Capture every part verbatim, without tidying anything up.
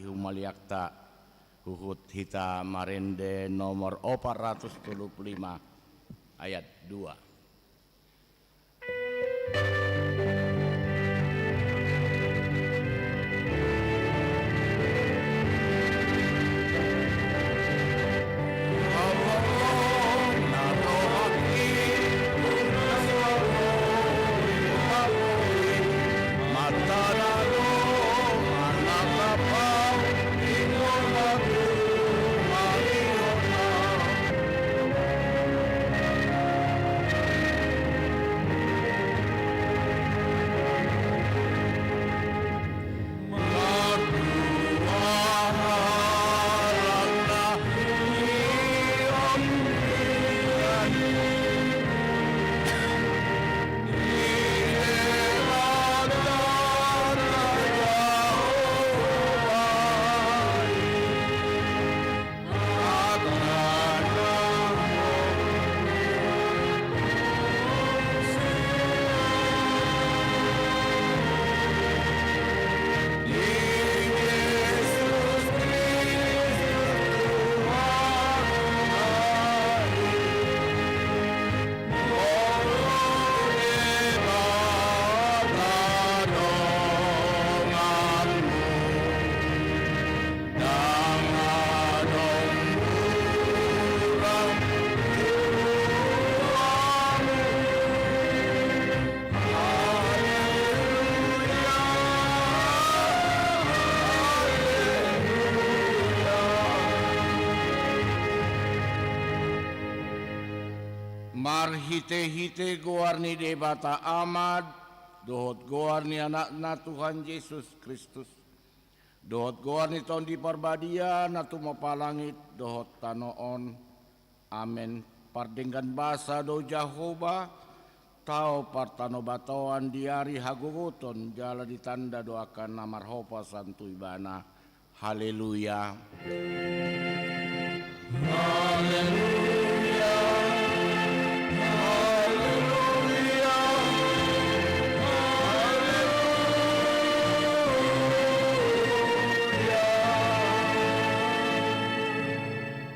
humaliangta huhut hita marende nomor opat ratus tolu pulu lima ayat dua. Marhitehite goar ni Debata Ama dohot goar ni Anakna Tuhan Jesus Kristus, dohot goar ni Tondi Parbadia na tumompa langit dohot tano on. Amen. Pardenggan basa do Jahowa, tao partanobatoan di ari hagogoton, jala ditanda do angka na marhopas tu Ibana. Haleluya. Haleluya. Haleluya. Haleluya.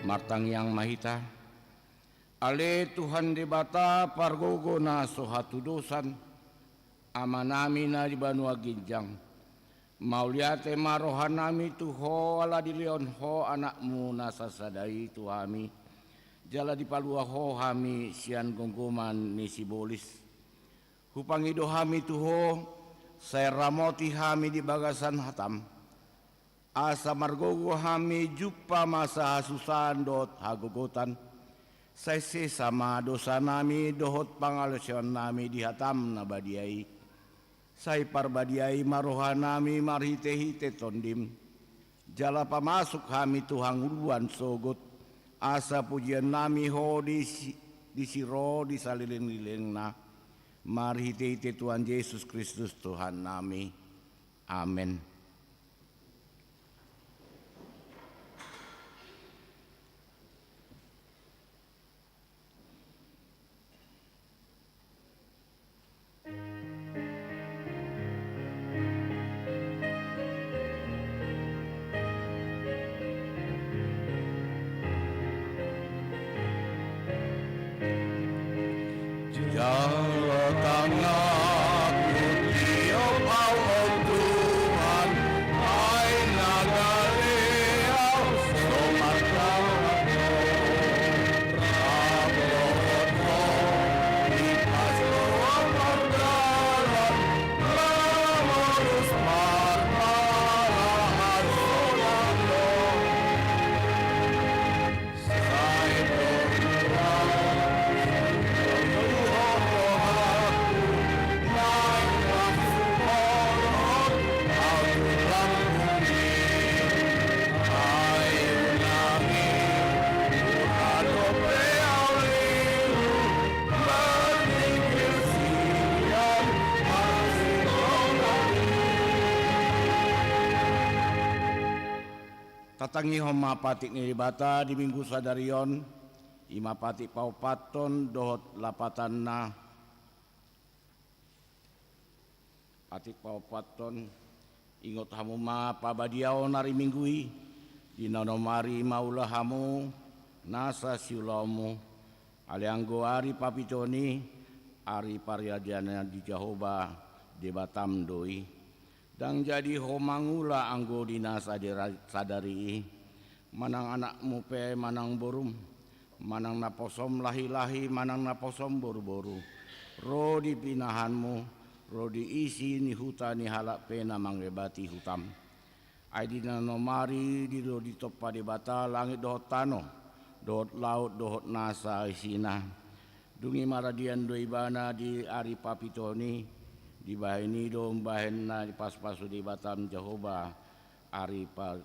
Martangiang ma hita. Ale Tuhan Debata pargogo na so hatudosan, Amanami na di banua ginjang, mauliate ma rohanami tu Ho ala dilehon Ho Anakmu na sasada i tu hami, jala dipalua Ho hami sian gomgoman ni sibolis. Hupangido hami tu Ho, sai ramoti hami di bagasan hataM, asa margogo hami jumpa masa hasusaan dohot hagogotan. Sai sesa ma dosanami dohot pangalaosionami di hataM na badia i. Sai parbadiai ma rohanami marhitehite TondiM. Jala pamasuk hami tu hangoluan sogot, asa pujionnami Ho di si-, disi ro di salelenglelengna. Marhitehite Tuhan Jesus Kristus Tuhannami. Amen. Jalo tanganku, tiop au, o Tuhan, ai na gale au so martangkas. Rap dohot Ho, ipas Ho au mardalan, lam horus marpalaan sonang do. Tatangihon ma patik ni Debata di Minggu sadari on, i ma patik paompathon dohot lapatanna. Patik paompathon, Ingot hamu ma pabadiaon ari Minggu i, di nanom ari ma ula hamu nasa siulaonmu. Alai anggo ari papituhon i, ari paradianan di Jahowa Debatam do i. Ndang jadi ho mangula anggo di nasa dera-, sadari i, manang anakmu pe manang borum, manang naposom lahi-lahi manang naposom boru-boru, ro di pinahanmu, ro di isi ni huta ni halak pe na mangebati hutam. Ai di nanom ari i do ditompa Debata langit dohot tano, dohot laut dohot nasa isina. Dung i maradian do ibana di ari papituhon i, dibahen i do umbahen na dipasupasu Debatam Jahowa ari pa-,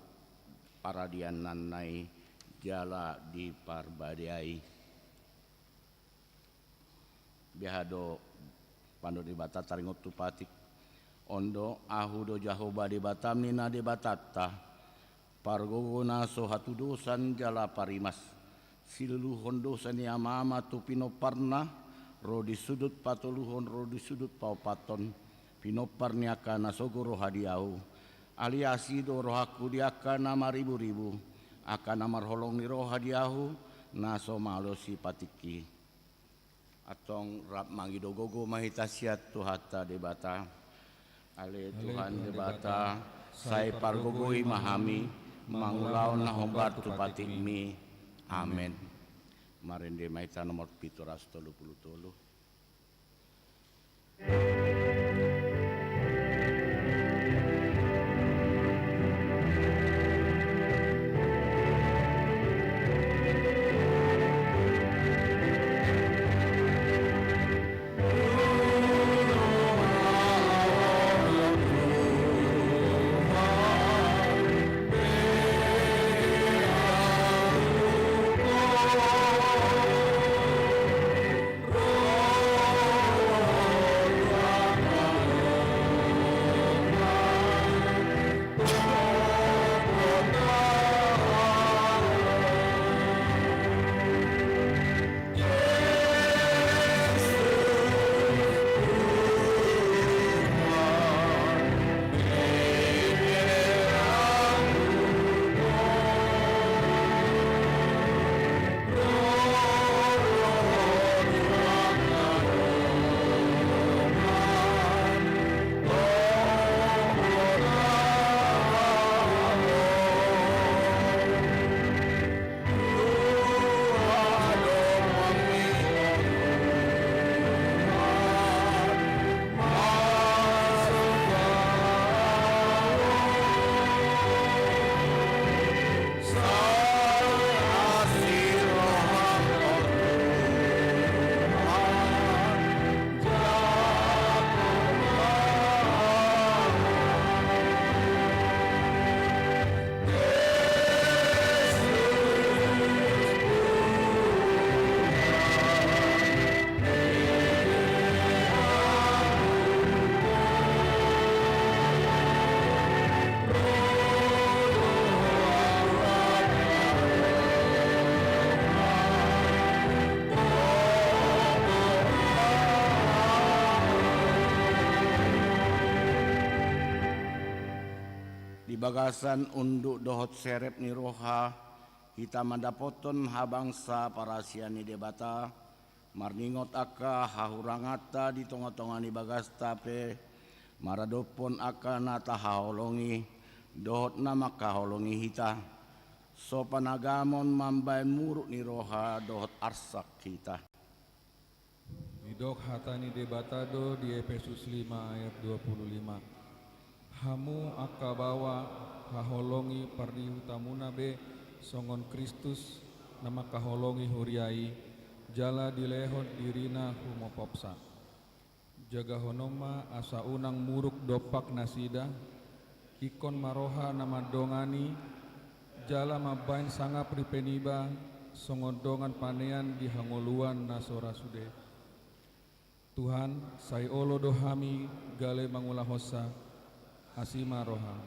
paradiananna i jala diparbadiai. Beha do pandok Debata taringot tu patik. On do, Ahu do Jahowa Debatam ni na Debatanta, pargogo na so hatudosan jala parimas. Siluluhon dosa ni ama-ama tu pinomparna, ro di sudut patoluhon ro di sudut paopathon, pinompar ni angka na sogo roha di Ahu. Alai asi do rohangku di angka na mariburibu, angka na marholong ni roha di Ahu, na so malosi patikki. Antong rap mangido gogo ma hita sian Tuhanta Debata. Ale Tuhan Debata, sai pargogoi ma hami mangulahon na hombar tu patikmi. Amen. Marende ma hita nomor pitu ratus tolu pulu tolu. Di bagasan unduk dohot serep ni roha, hita mandapothon habangsa parasian ni Debata, marningot angka hahuranganta di tonga-tonga ni bagasta pe, maradophon angka na tahaholongi, dohot na mangkaholongi hita. So panagamon mambahen muruk ni roha dohot arsak hita. Didok hata ni Debata do di Epesus lima ayat dua pulu lima. Hamu angka baoa, haholongi pardihutamuna be songon Kristus na mangkaholongi huria i, jala dilehon dirina humopopsa. Jagahonon ma asa unang muruk dompak nasida, ingkon ma roha na mandongani, jala mambahen sangap ripe niba songon dongan panean di hangoluan na so ra sude. Tuhan, sai olo do hami gale mangulahonsa, asi ma roham.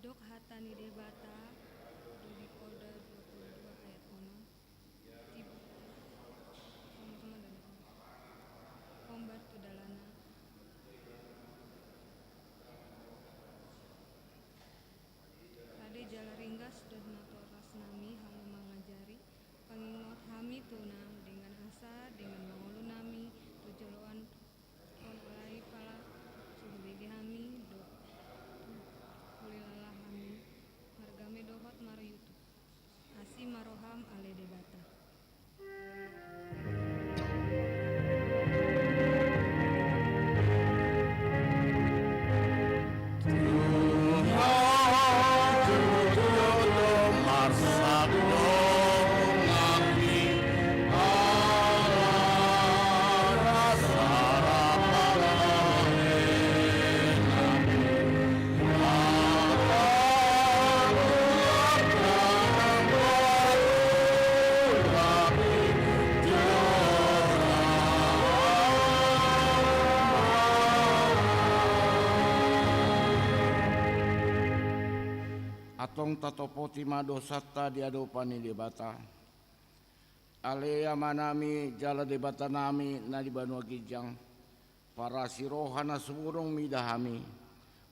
Didok hata ni Debata, di Koda dua puluh dua ayat onom. Tib-, sama-sama dulu. Hombar tu dalanna. Rade jala ringgas do natorasnami hamu mangajari, pangingot hami tu na, dengan asa, dengan mangolu nami tu joloan on, alai pala so hubege hami dohot hulala hami, margame dohot mariutu. Asi ma roham ale Debata. Antong tatopoti ma dosanta di adopan ni Debata. Ale Amanami jala Debatanami na di banua ginjang, parasi roha na sumurung mida hami,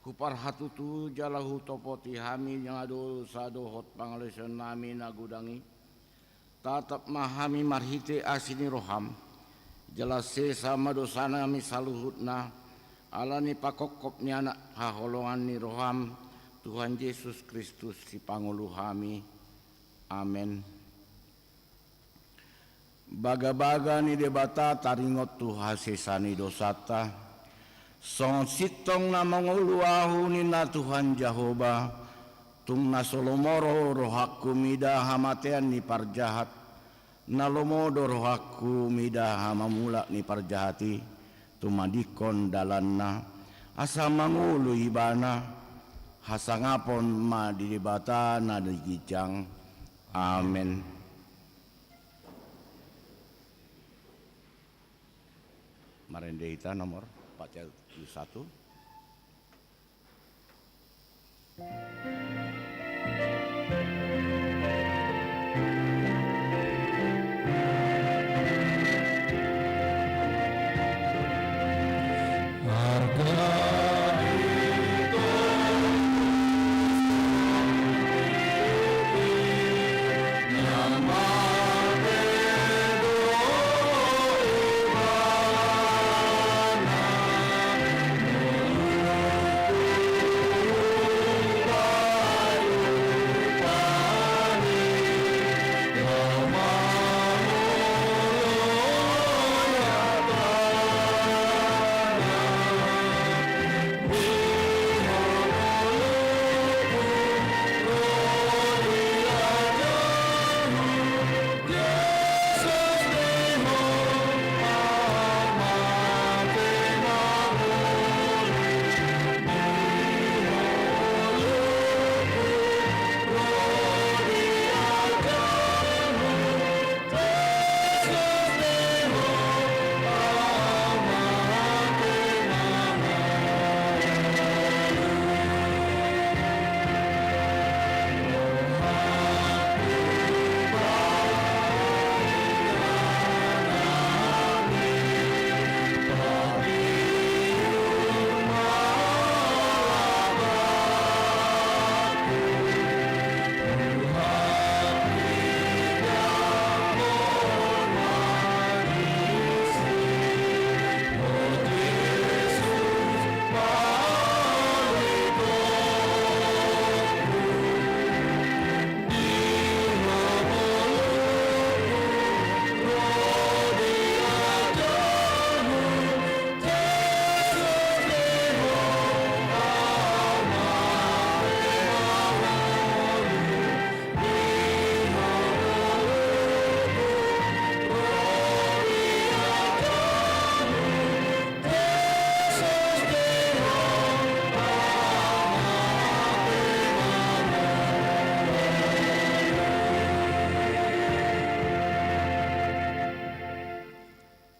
huparhatutu jala hutopoti hami na dosa dohot pangalaosionnami na godang i. Tatap ma hami marhite asi ni roham, jala sesa ma dosanami saluhutna, ala ni pangkophop ni Anak haholongan ni roham, Tuhan Jesus Kristus Sipangolu hami. Amen. Bagabaga ni Debata taringot tu hasesa ni dosanta. Songon sintong na mangolu ahu ninna Tuhan Jahowa, tung na so lomo ro rohangku mida hamatean ni parjahat, na lomo do rohangku mida hamamulak ni parjahat i, tumadingkon dalanna, asa mangolu ibana, hasangapon ma di Debata na di ginjang. Amen. Marende hita nomor empat puluh satu.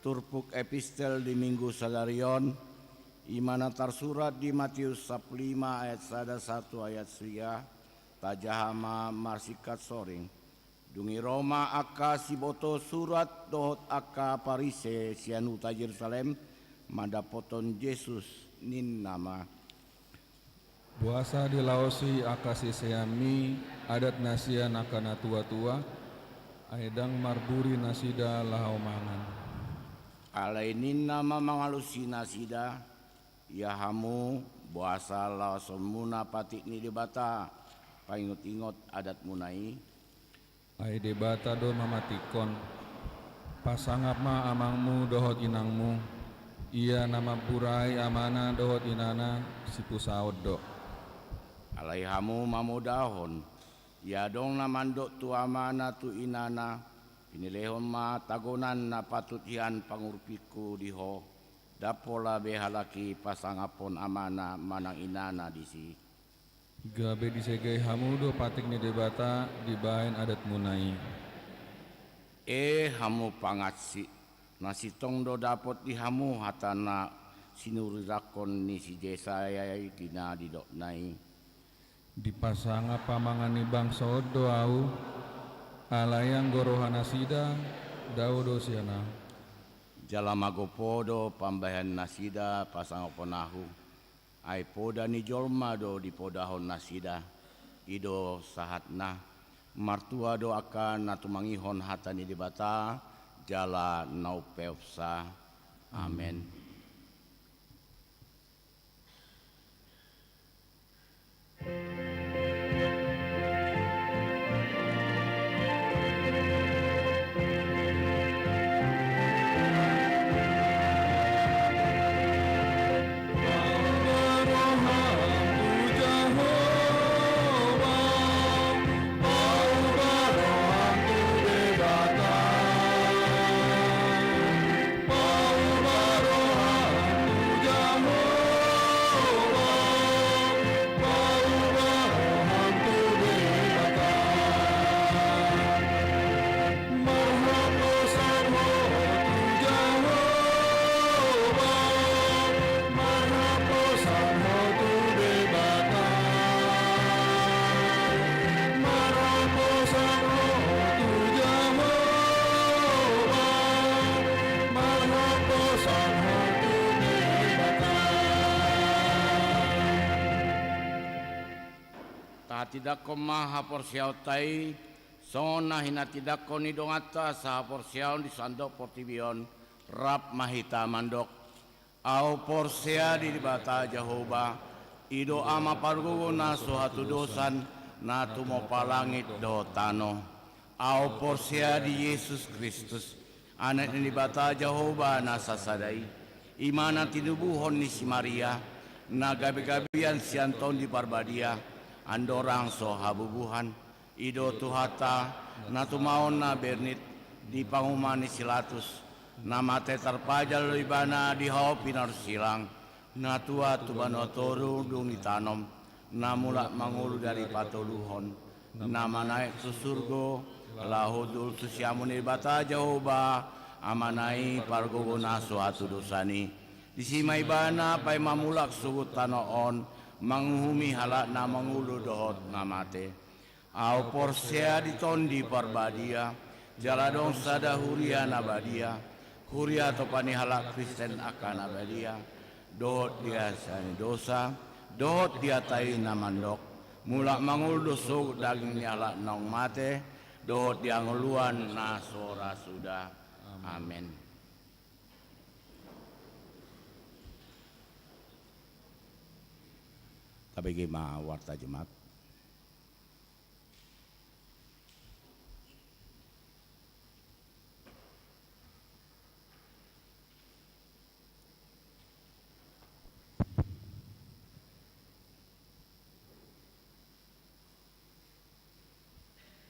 Turpuk epistel di Minggu sadari on, I ma na tarsurat di Matius sampulu lima ayat sada sahat tu ayat sia, tajaha ma marsingkat soring. Dung i ro ma angka siboto surat dohot angka Parise sian huta Jerusalem mandapothon Jesus, ninna ma: Boasa dilaosi angka siseanMi adat na sian angka natuatua, ai ndang marburi nasida laho mangan? Alai ninna ma mangalusi nasida: Ia hamu, boasa laosonmuna patik ni Debata paingotingot adatmuna i? Ai Debata do mamantikhon. Pasangap ma amangmu dohot inangmu. Ia na mamburai amana dohot inana sipusaon do. Alai hamu mamodahon: Ia adong na mandok tu amana tu inana: Pinilehon ma tagonan na patut hian pangurupingku di ho. Ndang pola be halak i pasangaphon amana manang inana disi. Gabe disegai hamu do patik ni Debata dibahen adatmuna i. E hamu pangansik, na sintong do dapot di hamu hata na sinurirangkon ni si Jesaya i, di na didokna i: Dipasangap pamangan ni bangso on do Ahu, alai anggo roha nasida dao do sian Ahu. Jala magopo do pambahenan nasida pasangaphon Ahu. Ai poda ni jolma do dipodahon nasida. I do sahatna. Martua do angka na tumangihon hata ni Debata jala na umpeopsa. Amen. Marhaposan ho tu Debata. Tahatindangkon ma haporseaonta i songon na hinatindangkon ni donganta sahaporseaon di sandok portibi on. Rap ma hita mandok: Ahu porsea di Debata Jahowa, i do Ama pargogo na so hatudosan, na tumompa langit dohot tano. Ahu porsea di Jesus Kristus, Anak ni Debata Jahowa na sasada i, i ma na tinubuhon ni si Maria, na gabegabean sian Tondi Parbadia, andorang so habubuhan. I do Tuhanta, na tumaon na bernit di panguhuman ni si Latus, na mate tarpajal do Ibana di hau pinarsilang, na tuat tu banua toru dung ditanom, na mulak mangolu di ari patoluhon, na manaek tu surgo, laho hundul tu siamun ni Debata Jahowa, Amana i pargogo na so hatudosan i. Disi ma Ibana paima mulak sogot tano on, manguhumi halak na mangolu dohot na mate. Ahu porsea di Tondi Parbadia, jala adong sada huria na badia, huria tompa ni halak Kristen angka na badia, dohot di hasesaan ni dosa, dohot di hata i na mandok: Mulak mangolu do sogot daging ni halak naung mate, dohot di hangoluan na so ra suda. Amen. Tabege ma warta Jumat.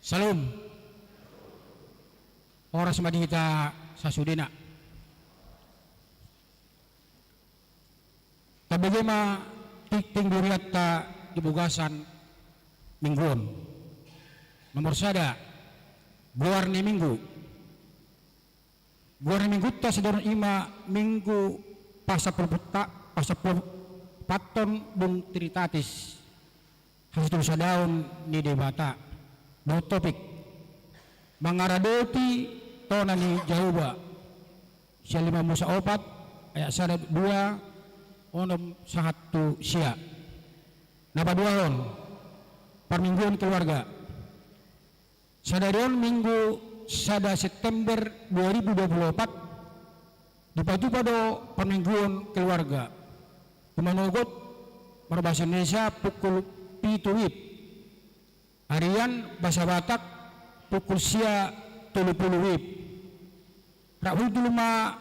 Syalom. Horas ma di hita sasudena. Tabege ma tingting di hurianta di bagasan minggu on. Nomor sada, goar ni minggu. Goar ni minggunta sadari on i ma Minggu Pasapurpunta, pasampulupathon dung Trinitatis, hasitolusadaon ni Debata. Dohot topik, mangaradoti tona ni Jahowa. Sian lima Musa opat, ayat sada, dua, onom sahat tu sia. Na paduahon, parmingguon keluarga. Sadari on Minggu sada September dua ribu dua puluh opat, dipatupa do parmingguon keluarga. Manogot, marbahasa Indonesia pukul pitu wib. Arian, bahasa Batak, pukul sia tolu pulu wib. Rap hundul ma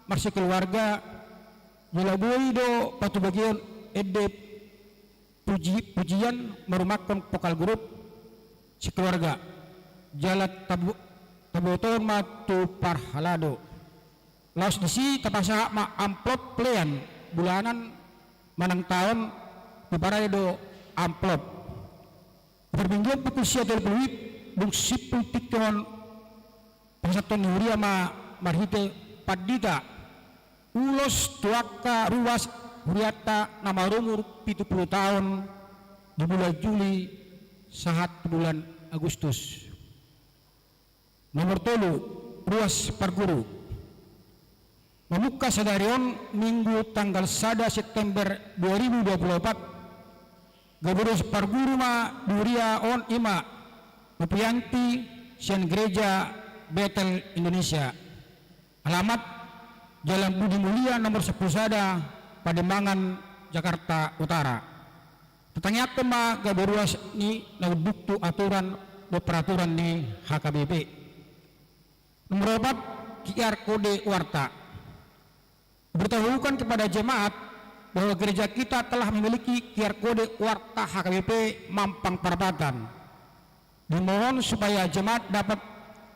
marsekeluarga, jala boi do patubagion ende puji-, pujian marumakkon vokal grup sekeluarga. Jala tabu-, tabotohon ma tu parhalado. Laos disi tapasahat ma amplop pelean bulanan manang taon, diparade do amplop. Parmingguon pukul sia tolu pulu wib, dung simpul tingki on, pasahathon ni huria ma marhite pandita ulos tu angka ruas hurianta na marumur pitu pulu taon di bulan Juli sahat tu bulan Agustus. Nomor tolu, ruas parguru. Mamungka sadari on Minggu tanggal sada September dua ribu dua puluh opat, gabe ruas parguru ma di huria on, i ma Novianti sian Gereja Betel Indonesia. Alamat Jalan Budi Mulia nomor sampulu sada, Pademangan, Jakarta Utara. Tatangiangkon ma gabe ruas ni na unduk tu aturan dohot peraturan ni H K B P. Nomor opat, Q R kode warta. Beritahukan kepada jemaat bahwa gereja kita telah memiliki Q R kode warta H K B P Mampang Perapatan. Dimohon supaya jemaat dapat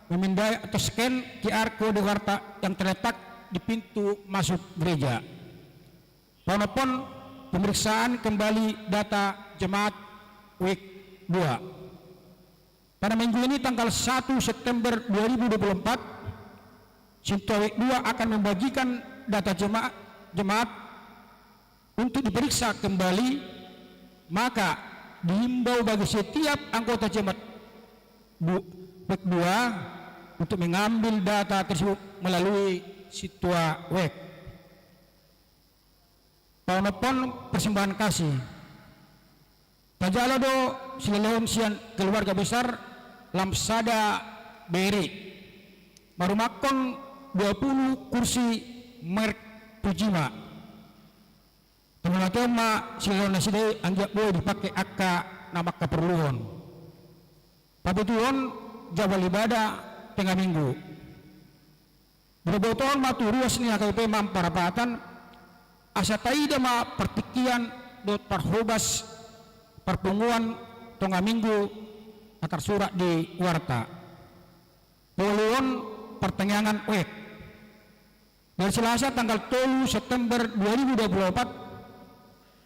memindai atau scan Q R kode warta yang terletak di pintu masuk gereja. Paonomhon, pemeriksaan kembali data jemaat, wijk dua. Pada minggu ini, tanggal satu September dua ribu dua puluh empat, sintua wijk dua akan membagikan data jema-, jemaat untuk diperiksa kembali, maka diimbau bagi setiap anggota jemaat du-, wijk dua untuk mengambil data tersebut melalui sintua wijk. Paonomhon, persembahan kasih. Tajalo do silehon sian keluarga besar Lamsada Beri, marumakkon dua pulu kursi merk Pujima. Tarlumobi ma silehon nasida i anggiat boi dipake angka na mangkaporluhon. Papituhon, jadwal ibadah tengah minggu. Dibotohon ma tu ruas ni H K B P Mampang Perapatan, asa taida ma partingkian dohot parhobas parpunguan tongah minggu na tarsurat di warta. Pauluhon, partangiangan wijk. Dari Selasa tanggal tolu September dua ribu dua puluh opat,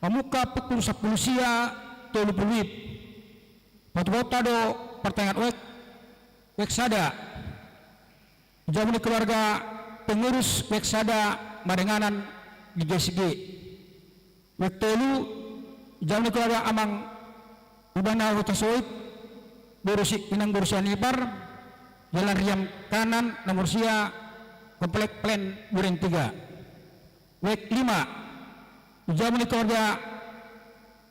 mamungka pukul sampulu sia tolu pulu wib, patupaonta do partangiangan wijk, wijk sada. Jabu ni keluarga pengurus wijk sada Marenganan di G S G. Wijk tolu, jabu ni keluarga Amang Ibana Hutasoit, boru si-, inang boru sianipar, Jalan Riam Kanan, nomor sia, Komplek Plan Duren tiga. Wijk lima, jabu ni keluarga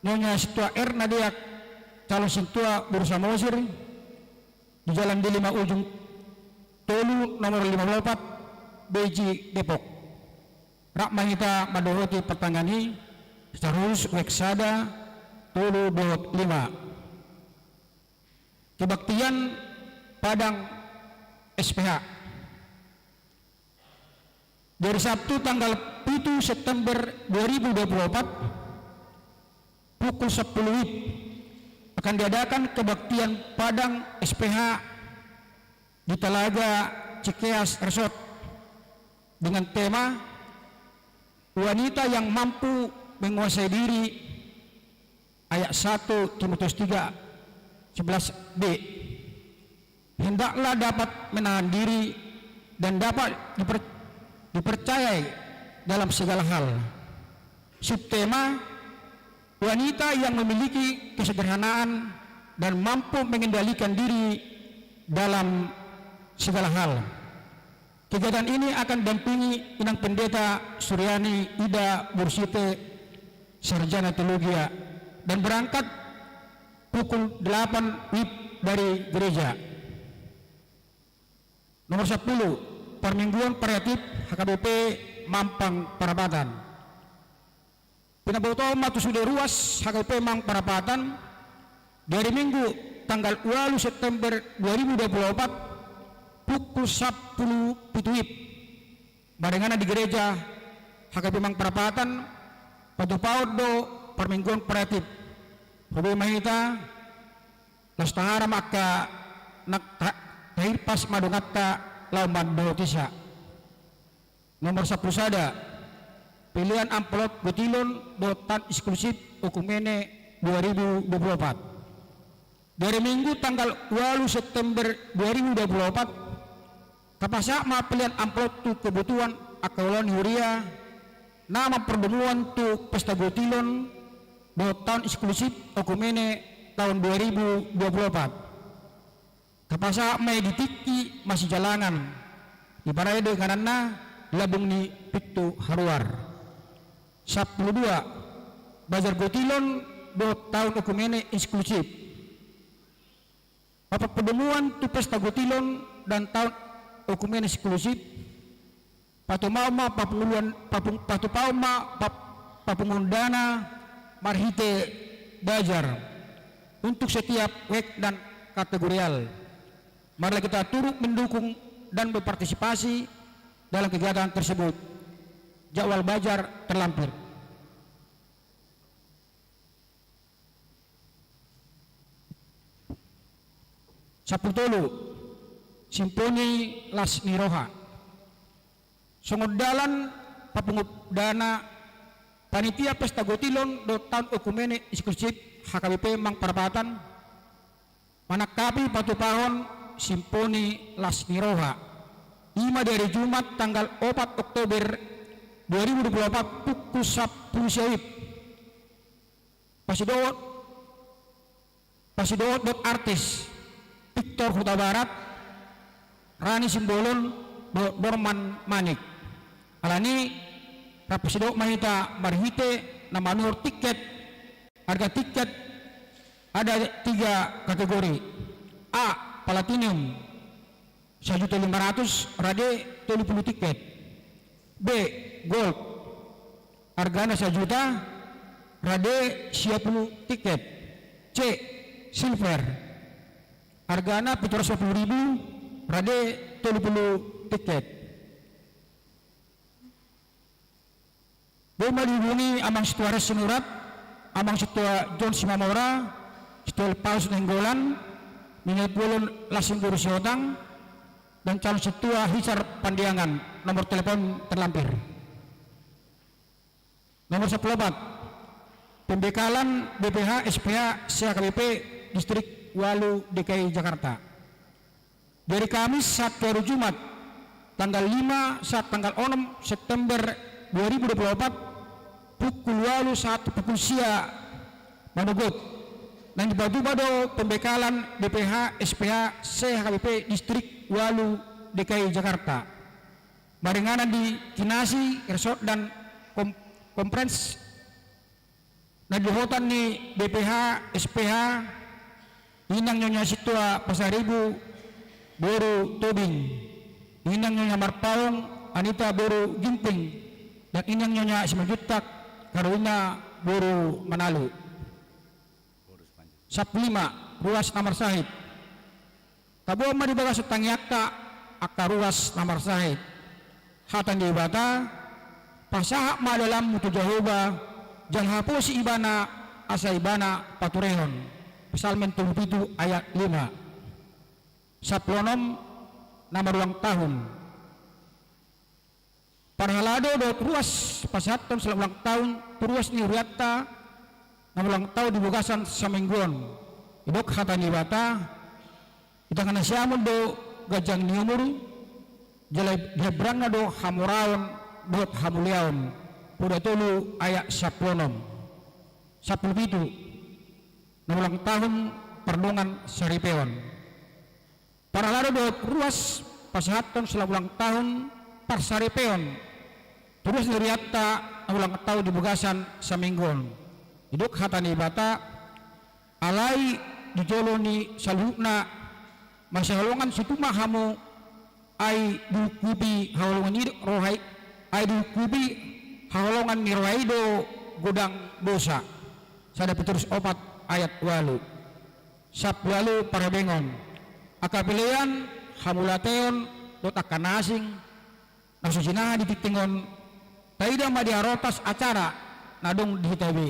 Nyonya Sintua Erna Deak, calon sintua boru Samosir, di Jalan Delima Ujung tolu, nomor lima pulu opat, Beji, Depok. Rap ma hita mandohoti partangiangan i, secara khusus wijk sada, tolu dohot lima. Kebaktian Padang S P H. Di hari Sabtu tanggal pitu September dua ribu dua puluh opat, pukul sampulu wib, akan diadakan kebaktian Padang S P H di Talaga Cikeas Resort dengan tema Wanita yang Mampu Menguasai Diri, ayat satu Timotius tiga sebelas b. Hendaklah dapat menahan diri dan dapat diper-, dipercayai dalam segala hal. Subtema: Wanita yang memiliki kesederhanaan dan mampu mengendalikan diri dalam segala hal. Kegiatan ini akan dampingi Inang Pendeta Suryani Ida Bursite, Sarjana Teologia, dan berangkat pukul delapan WIB dari gereja. Nomor sepuluh, Permingguan Variatif H K B P Mampang Perapatan. Pinabotohon ma tu sude ruas H K B P Mampang Perapatan di hari Minggu tanggal ualu September dua ribu dua puluh opat pukul sampulu pitu WIB. Maringanan di gereja H K B P Mampang Perapatan, patupahon do permingguan variatif. Huria ma hita, laos taharam angka na ta-, tahirpas ma donganta laho mandohoti sa. Nomor sampulu sada, pelean amplop gotilon dohot taon inklusif Oekumene dua ribu dua puluh opat. Di hari Minggu tanggal ualu September dua ribu dua puluh opat, tapasahat ma pelean amplop tu kebutuhan angka ulaon ni huria na mampardomuan tu pesta gotilon dohot taon inklusif Oekumene taon dua ribu dua puluh opat. Tapasahat ma i di tingki masijalangan, diparai do ingananna Lambung ni Pintu Haruar. Sampulu dua, bazar gotilon dohot taon Oekumene inklusif. Mampardomuan tu pesta gotilon dan taon Oekumene inklusif, patupahon ma papanguluan, papung-, patupahon ma pap-, papunguan dana marhite bazar untuk setiap wijk dan kategorial. Marilah kita turut mendukung dan berpartisipasi dalam kegiatan tersebut. Jadwal bazar terlampir. Sampulu tolu, Simponi Las ni Roha. Songon dalan papungu dana, panitia pesta gotilon dohot taon Oekumene inklusif H K B P Mampang Perapatan manangkapi patupahon Simponi Las ni Roha, i ma di hari Jumat tanggal opat Oktober dua ribu dua puluh opat pukul sampulu sia WIB. Pasidohot, pasidohot dohot artis Victor Hutabarat, Rani Simbolon dohot Dorman Manik. Alani i, rap pasidohot ma hita marhite na manuhor tiket. Harga tiket ada tiga kategori. A, Platinum, sajuta lima ratus, rade tolu pulu tiket. B, Gold, hargana sajuta, rade sia pulu tiket. C, Silver, hargana pitu ratus lima pulu ribu, rade tolu pulu tiket. Boi ma dihubungi Amang Sintua Ras Sinurat, Amang Sintua John Simamora, Sintua Paulus Nainggolan, Nini Bolon Las ni Boru Sihotang, dan calon Sintua Hisar Pandiangan, nomor telepon terlampir. Nomor sampulu opat, pembekalan B P H S P H se-H K B P Distrik ualu D K I Jakarta. Dari Kamis sahat tu hari Jumat, tanggal lima sahat tanggal onom September dua ribu dua puluh opat, pukul ualu sahat tu pukul sia manogot. Naeng dipatupa do pembekalan B P H S P H se-H K B P Distrik ualu D K I Jakarta. Maringanan di Kinasi, Resort dan Kom-, Conference. Na di dohotan ni B P H S P H, Inang Nyonya Sintua Pasaribu boru Tobing, Inang Nyonya Marpaung Anita boru Ginting, dan Inang Nyonya Simanjuntak Karolina boru Manalu. Sampulu lima, ruas na marsahit. Taboan ma di bagasan tangiangta angka ruas na marsahit. Hata ni Debata, pasahat ma dalanmu tu Jahowa, jala haposi Ibana, asa Ibana paturehon. Psalmen tolu pitu ayat lima. Sampulu onom, na marulang tahun. Parhalado dohot ruas pasahathon selamat ulang tahun tu ruas ni hurianta na ulang tahun di bagasan saminggu on. Didok hata ni Debata, di tangan ni si Amon do ganjang ni umur, jala di hamberangna do hamoraon dohot hamuliaon. Poda tolu ayat sampulu onom. Sampulu pitu. Na ulang tahun pardongan saripeon. Parhalado dohot ruas pasahathon sala ulang tahun parsaripeon tu ruas ni hurianta na ulang tahun di bagasan saminggu on. Didok hata ni Debata, alai di jolo ni saluhutna masihaholongan situtu ma hamu, ai diungkupi haholongan ni roha i, ai diungkupi haholongan ni roha i do godang dosa. Sada Petrus opat ayat ualu. Sampulu ualu, parbengon. Angka pelean, hamauliateon dohot angka na asing na so sinaha di tingting on, taida ma di harotas acara na adong di hita be.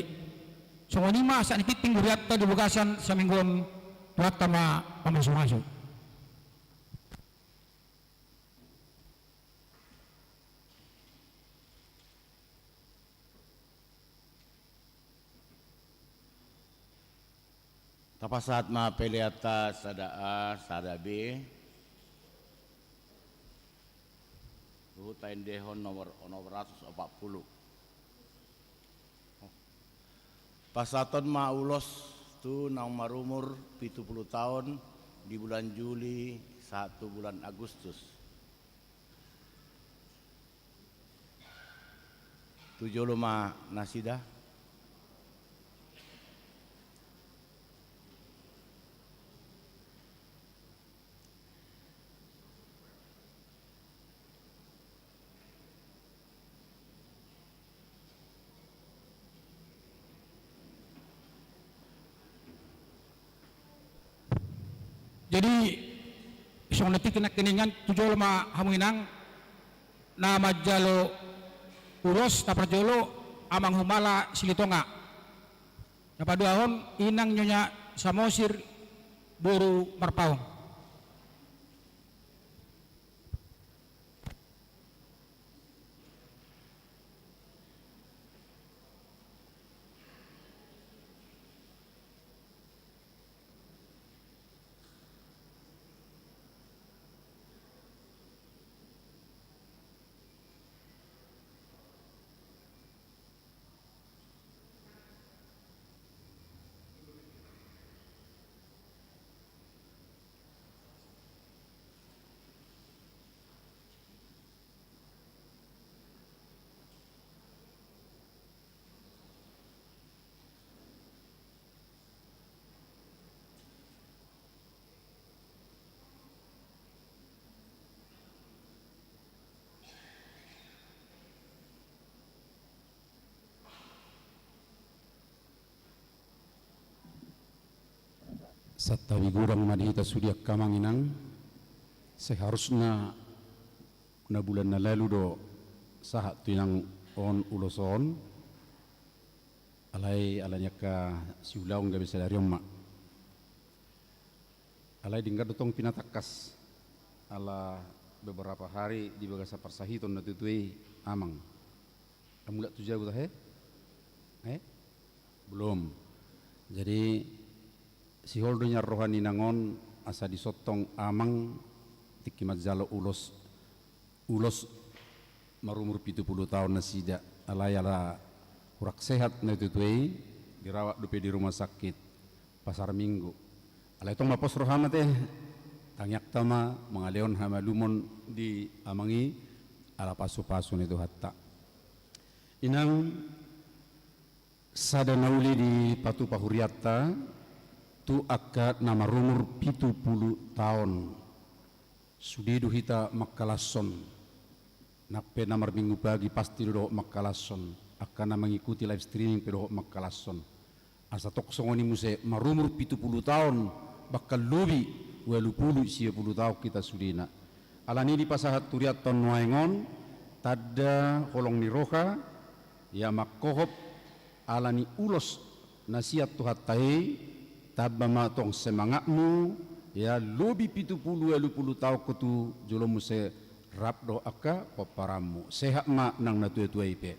Songon i ma sahat ni tingting hurianta di bagasan saminggu on. Tuhanta ma pamasumasu. Tapasahat ma peleanta sada A, sada B. Huhut taendehon nomor onom ratus opat pulu. Pasahaton ma ulos tu naung marumur pitu pulu taon di bulan Juli sahat tu bulan Agustus. Tu jolo ma nasida. Jadi songon na tingki nangkiningan, tu jolo ma hamu inang na manjalo ulos. Na parjolo Amang Humala Silitonga. Na paduahon Inang Nyonya Samosir boru Marpaung. Santabi godang ma di hita sude angka amang inang. Seharusna na bulan na lalu do sahat tu inang on ulos on. Alai ala ni angka siulaon gabe sadari on ma. Alai denggan do tong pinatangkas ala beberapa hari di bagasan parsahiton na tutu i, Amang. Mulak tu jabu tahe? Eh? Belum. Jadi sihol do nian roha ni inang on asa dison tong Amang tingki manjalo ulos, ulos marumur pitu pulu taon nasida. Alai ala kurang sehat na tutu i, dirawat dope di rumah sakit Pasar Minggu. Alai tong ma pos rohana te, tangiangta ma mangalehon hamalumon di Amang i ala pasupasu ni Tuhanta. Inang, sada na uli dipatupa hurianta tu angka na marumur pitu pulu taon. Sude do hita mangkalashon. Nang pe na marminggu pagi pasti do dohot mangkalashon. Angka na mengikuti live streaming pe dohot mangkalashon. Asa tong songon i muse marumur pitu pulu taon, bahkan lobi, ualu pulu, sia pulu taon hita sudena. Alani i dipasahat hurianta nuaeng on tanda holong ni roha, ia manghohom ala ni ulos na sian Tuhanta i. Tamba ma tong semangatmu, ia lobi pitu pulu ualu pulu taon ho tu jolomu muse rap dohot angka pomparanmu. Sehat ma nang na tuatua i pe.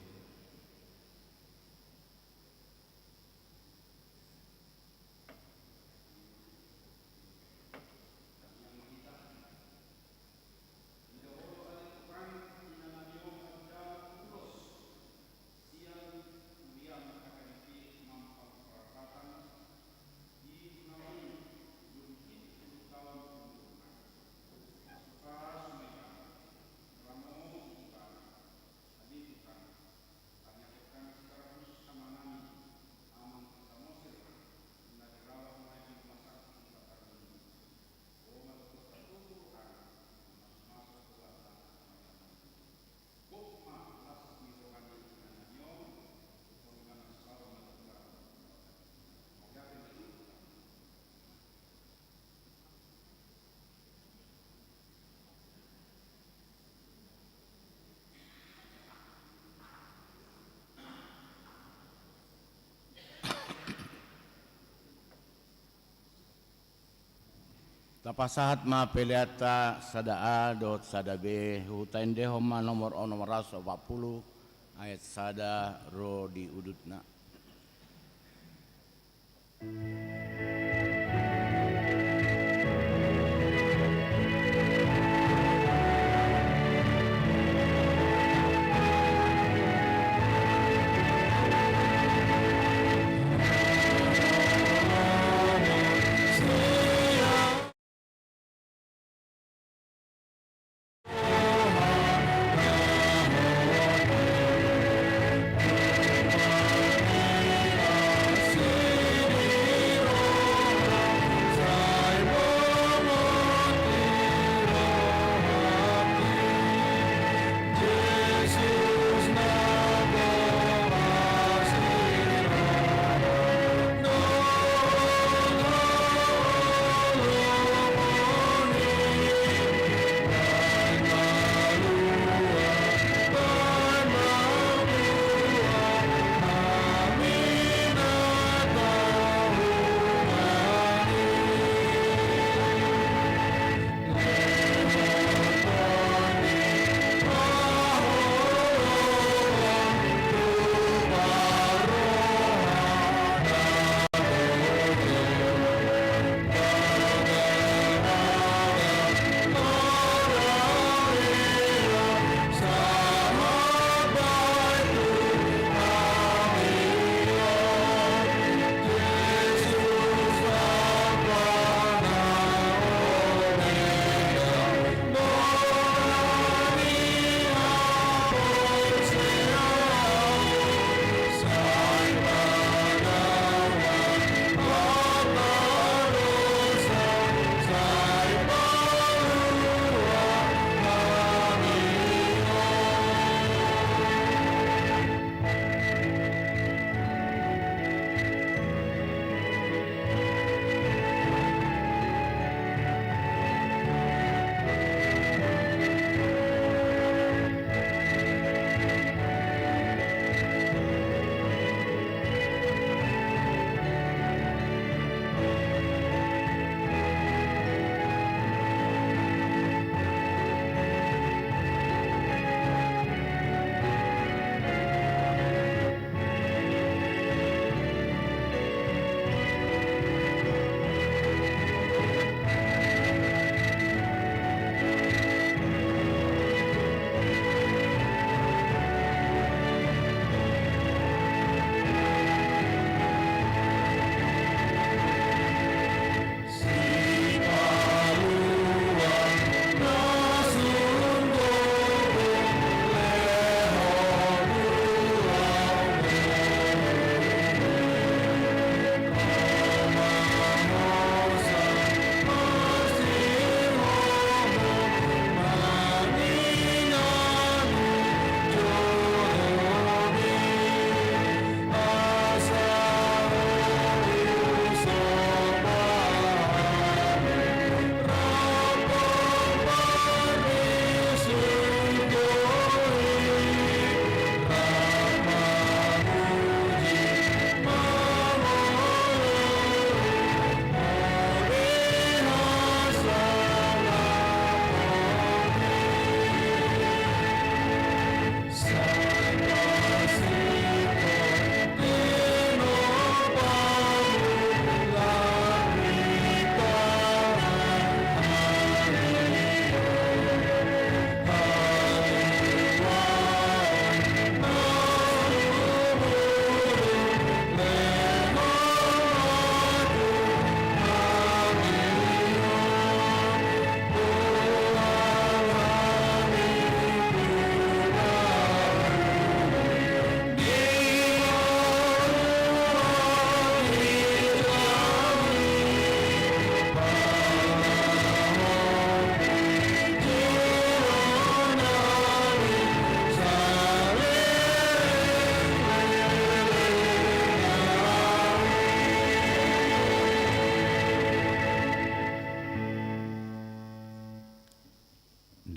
Tapasahat ma peleanta sada A dohot sada B, huendehon ma nomor onom ratus opat pulu, ayat sada ro di udutna.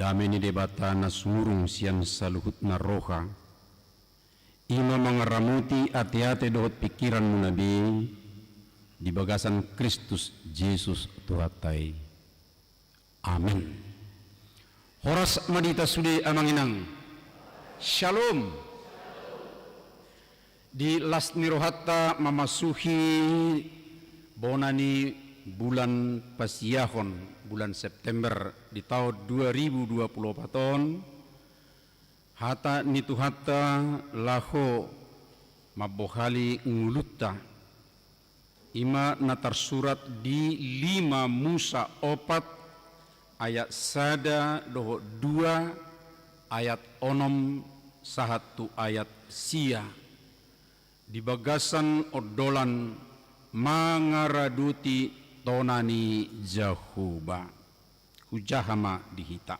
Dame ni Debata na sumurung sian saluhutna roha, i ma mangaramoti ateate dohot pingkiranmuna be di bagasan Kristus Jesus Tuhanta i. Amen. Horas ma di hita sude amang inang. Shalom. Di las ni rohanta mamasuhi bona ni bulan pasiahon, bulan September di taon dua ribu dua puluh opat on, hata ni Tuhanta laho mambohali ngolunta. I ma na tarsurat di lima Musa opat ayat sada dohot dua, ayat onom sahat tu ayat sia. Di bagasan ondolan mangaradoti tona ni Jahowa. Hujaha ma di hita.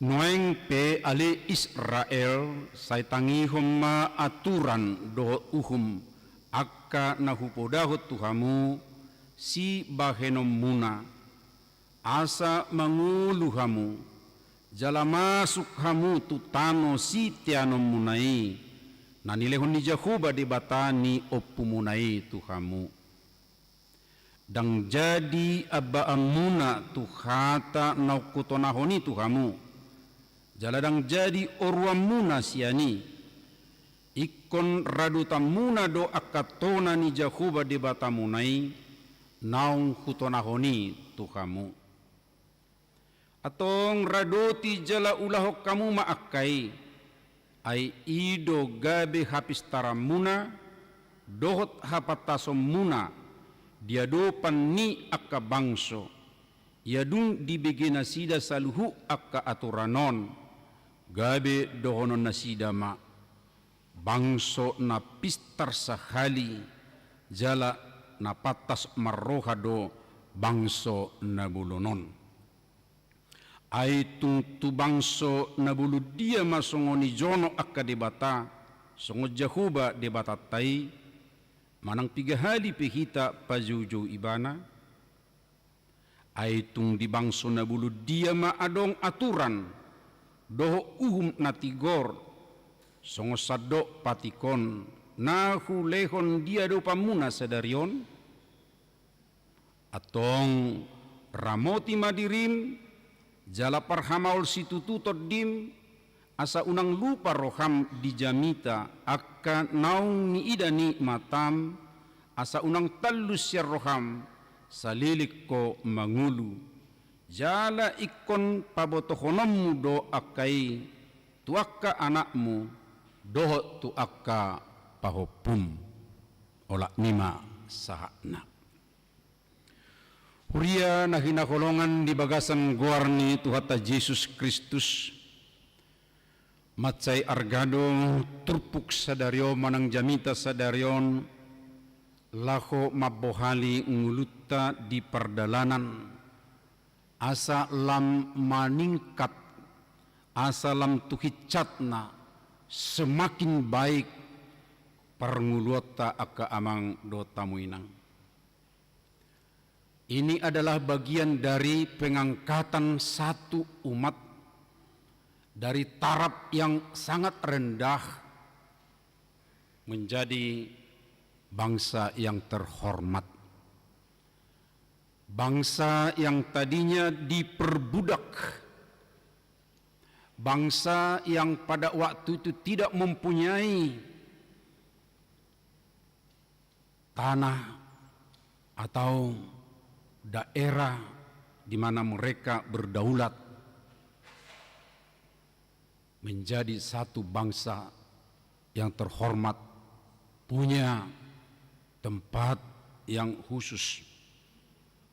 Nuaeng pe ale Israel, sai tangihon ma aturan dohot uhum angka na hupodahon tu hamu sibahenonmuna, asa mangolu hamu, jala masuk hamu tu tano siteanonmuna i, na nilehon ni Jahowa Debata ni ompumuna i tu hamu. Ndang jadi ambaanmuna tu hata naung hutonahon i tu hamu, jala ndang jadi oruanmuna sian i. Ingkon radotanmuna do angka tona ni Jahowa Debatamuna i naung hutonahon i tu hamu. Antong radoti jala ulahon hamu ma angka i, ai i do gabe hapistaranmuna dohot hapantasonmuna di adopan ni angka bangso, ia dung dibege nasida saluhut angka aturan on, gabe dohonon nasida ma: Bangso na pistar sahali jala na pantas marroha do bangso na bolon on. Ai tung tu bangso na bolon dia ma songon ijono angka debata songon Jahowa Debatanta i, manang piga hali pe hita pajoujou ibana? Ai tung di bangso na bolon dia ma adong aturan dohot uhum na tigor, songon sandok patik on na hulehon di adopanmuna sadari on? Antong ramoti ma dirim, jala parhamaol situtu tondim, asa unang lupa roham di jamita angka naung niida ni matam, asa unang tallus sian roham saleleng ho mangolu. Jala ingkon pabotohononmu do angka i tu angka anakmu dohot tu angka pahompum. Olat ni ma sahatna. Huria na hinaholongan di bagasan goar ni Tuhanta Jesus Kristus, mansai arga do turpuk sadari on manang jamita sadari on laho mambohali ngolunta di pardalanan, asa lam maningkat, asa lam tu hinsatna semakin baik parngoluonta angka amang dohot hamu inang. Ini adalah bagian dari pengangkatan satu umat dari taraf yang sangat rendah menjadi bangsa yang terhormat. Bangsa yang tadinya diperbudak, bangsa yang pada waktu itu tidak mempunyai tanah atau daerah di mana mereka berdaulat, menjadi satu bangsa yang terhormat, punya tempat yang khusus,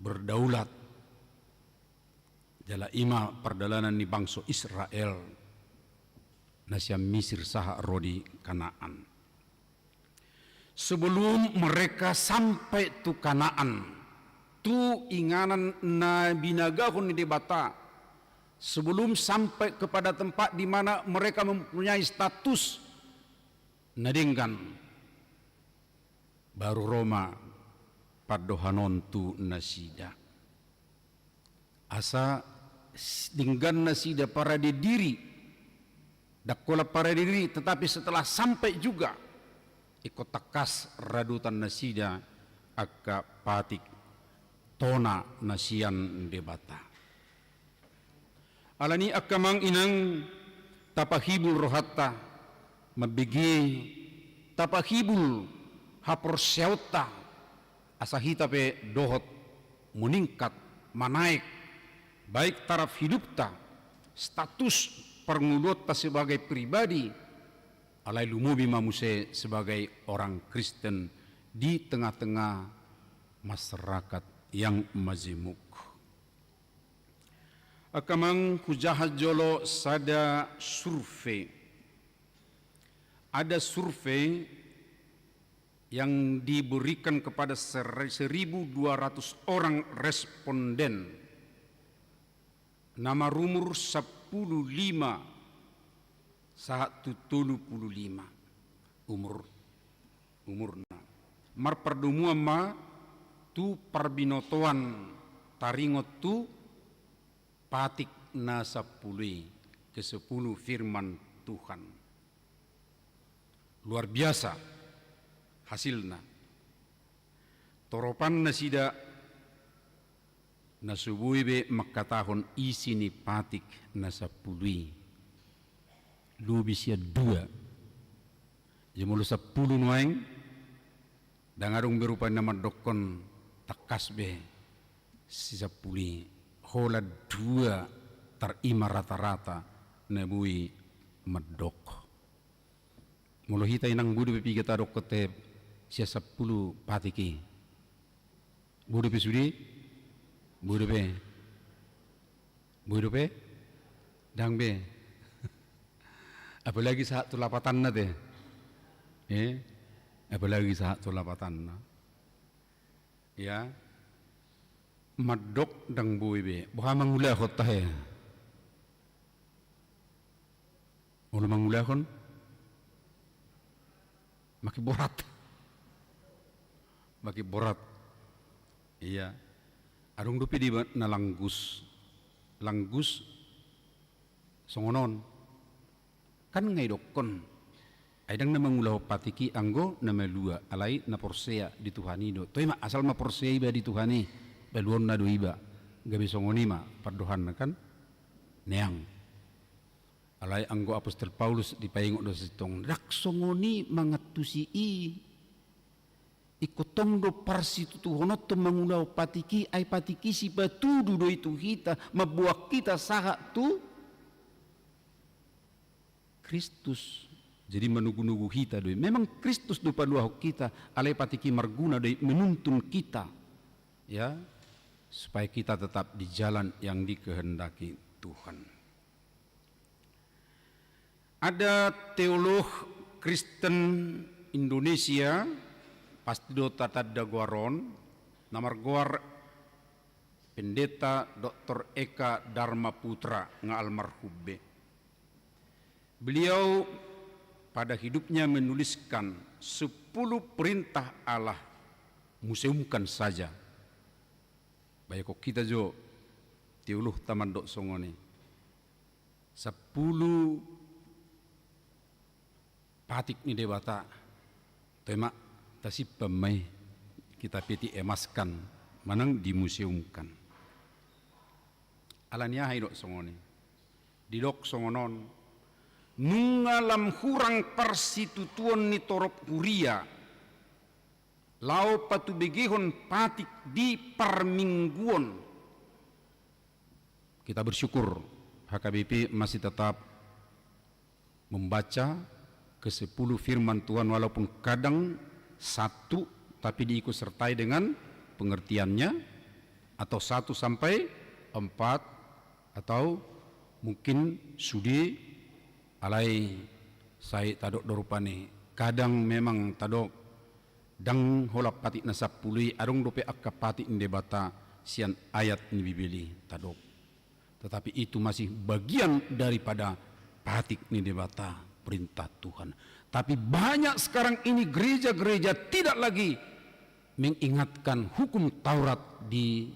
berdaulat. Jala i ma pardalanan ni bangso Israel na sian Misir sahat ro di Kanaan. Sebelum mereka sampai tu Kanaan, tu inganan na binagahon ni Debata, sebelum sampai kepada tempat di mana mereka mempunyai status na denggan, baru ro ma pandohan on tu nasida. Asa s-, denggan nasida parade diri, ndang holan parade diri, tetapi setelah sampai juga, ingkon tangkas radotan nasida angka patik tona na sian Debata. Alani i angka amang inang, tapahibul rohanta mambege, tapahibul haporseaonta, asa hita pe dohot meningkat, manaek, baik taraf hidupta, status parngoluonta sebagai pribadi, alai lumobi ma muse sebagai orang Kristen di tengah-tengah masyarakat yang majemuk. Angka amang, hujaha jolo sada survei. Ada survei yang diberikan kepada ser-, seribu dua ratus orang responden na marumur sampulu lima sahat tu tolu pulu lima umur, umurna. Marpardomuan ma tu parbinotoan taringot tu patik na sampulu i, kesepuluh firman Tuhan. Luar biasa hasilna. Toropan nasida na so boi be mangkatahon isi ni patik na sampulu i. Lobi sian dua. Jadi molo sampulu nuaeng, ndang adong be rupani na mandokkon tangkas be si sampulu i. Holan dua tar i ma rata-rata na boi mandok. Molo hita inang, boi dope piga tadokkon te sian sampulu patik i? Boi dope sude? Boi dope? Boi dope? Ndang be. Apalagi sahat tu lapatanna te. Eh? Apalagi sahat tu lapatanna. Ya. Mandok ndang boi be. Boha mangulahon tahe? Olo mangulahon? Makin borat. Makin borat. Iya. Adong dope di ba-, na langgus. Langgus songon on. Kan nga idokkon. Ai ndang na mangulahon patik i anggo na malua, alai na porsea di Tuhan i do. Toe ma, asal ma porsea iba di Tuhan i. Paluaonna do iba. Gabe songon i ma pandohanna kan. Neang. Alai anggo apostel Paulus dipaingot do sintong, ndang songon i mangantusi i. Ingkon tong do parsitutuhononta mangulahon patik i, ai patik i sipatudu do i tu hita, mamboan hita sahat tu Kristus. Jadi manugu-nugu hita do i. Memang Kristus do paluahon hita, alai patik i marguna do i menuntun kita, ya, supaya kita tetap di jalan yang dikehendaki Tuhan. Ada teolog Kristen Indonesia, pasti do tatanda goar on, na margoar Pendeta Doktor Eka Dharma Putra, nga almarhum be. Beliau pada hidupnya menuliskan sepuluh perintah Allah, museumkan saja. Baikon hita jo teologta mandok songon i. Sampulu patik ni Debata, toe ma, tasimpan ma i, kita peti emaskan, manang dimuseumkan. Alani aha didok songon i? Didok songon on, nunga lam hurang parsitutuon ni torop huria, laho patubegehon patik di parmingguon. Kita bersyukur, H K B P masih tetap membaca kesepuluh firman Tuhan, walaupun kadang satu, tapi diikut sertai dengan pengertiannya, atau satu sampai empat, atau mungkin sude, alai sai tadok do rupani, kadang memang tadok, ndang holan patik na sampulu i, adong dope angka patik ni Debata sian ayat ni Bibel i tadok. Tetapi itu masih bagian daripada patik ni Debata, perintah Tuhan. Tapi banyak sekarang ini gereja-gereja tidak lagi mengingatkan hukum Taurat di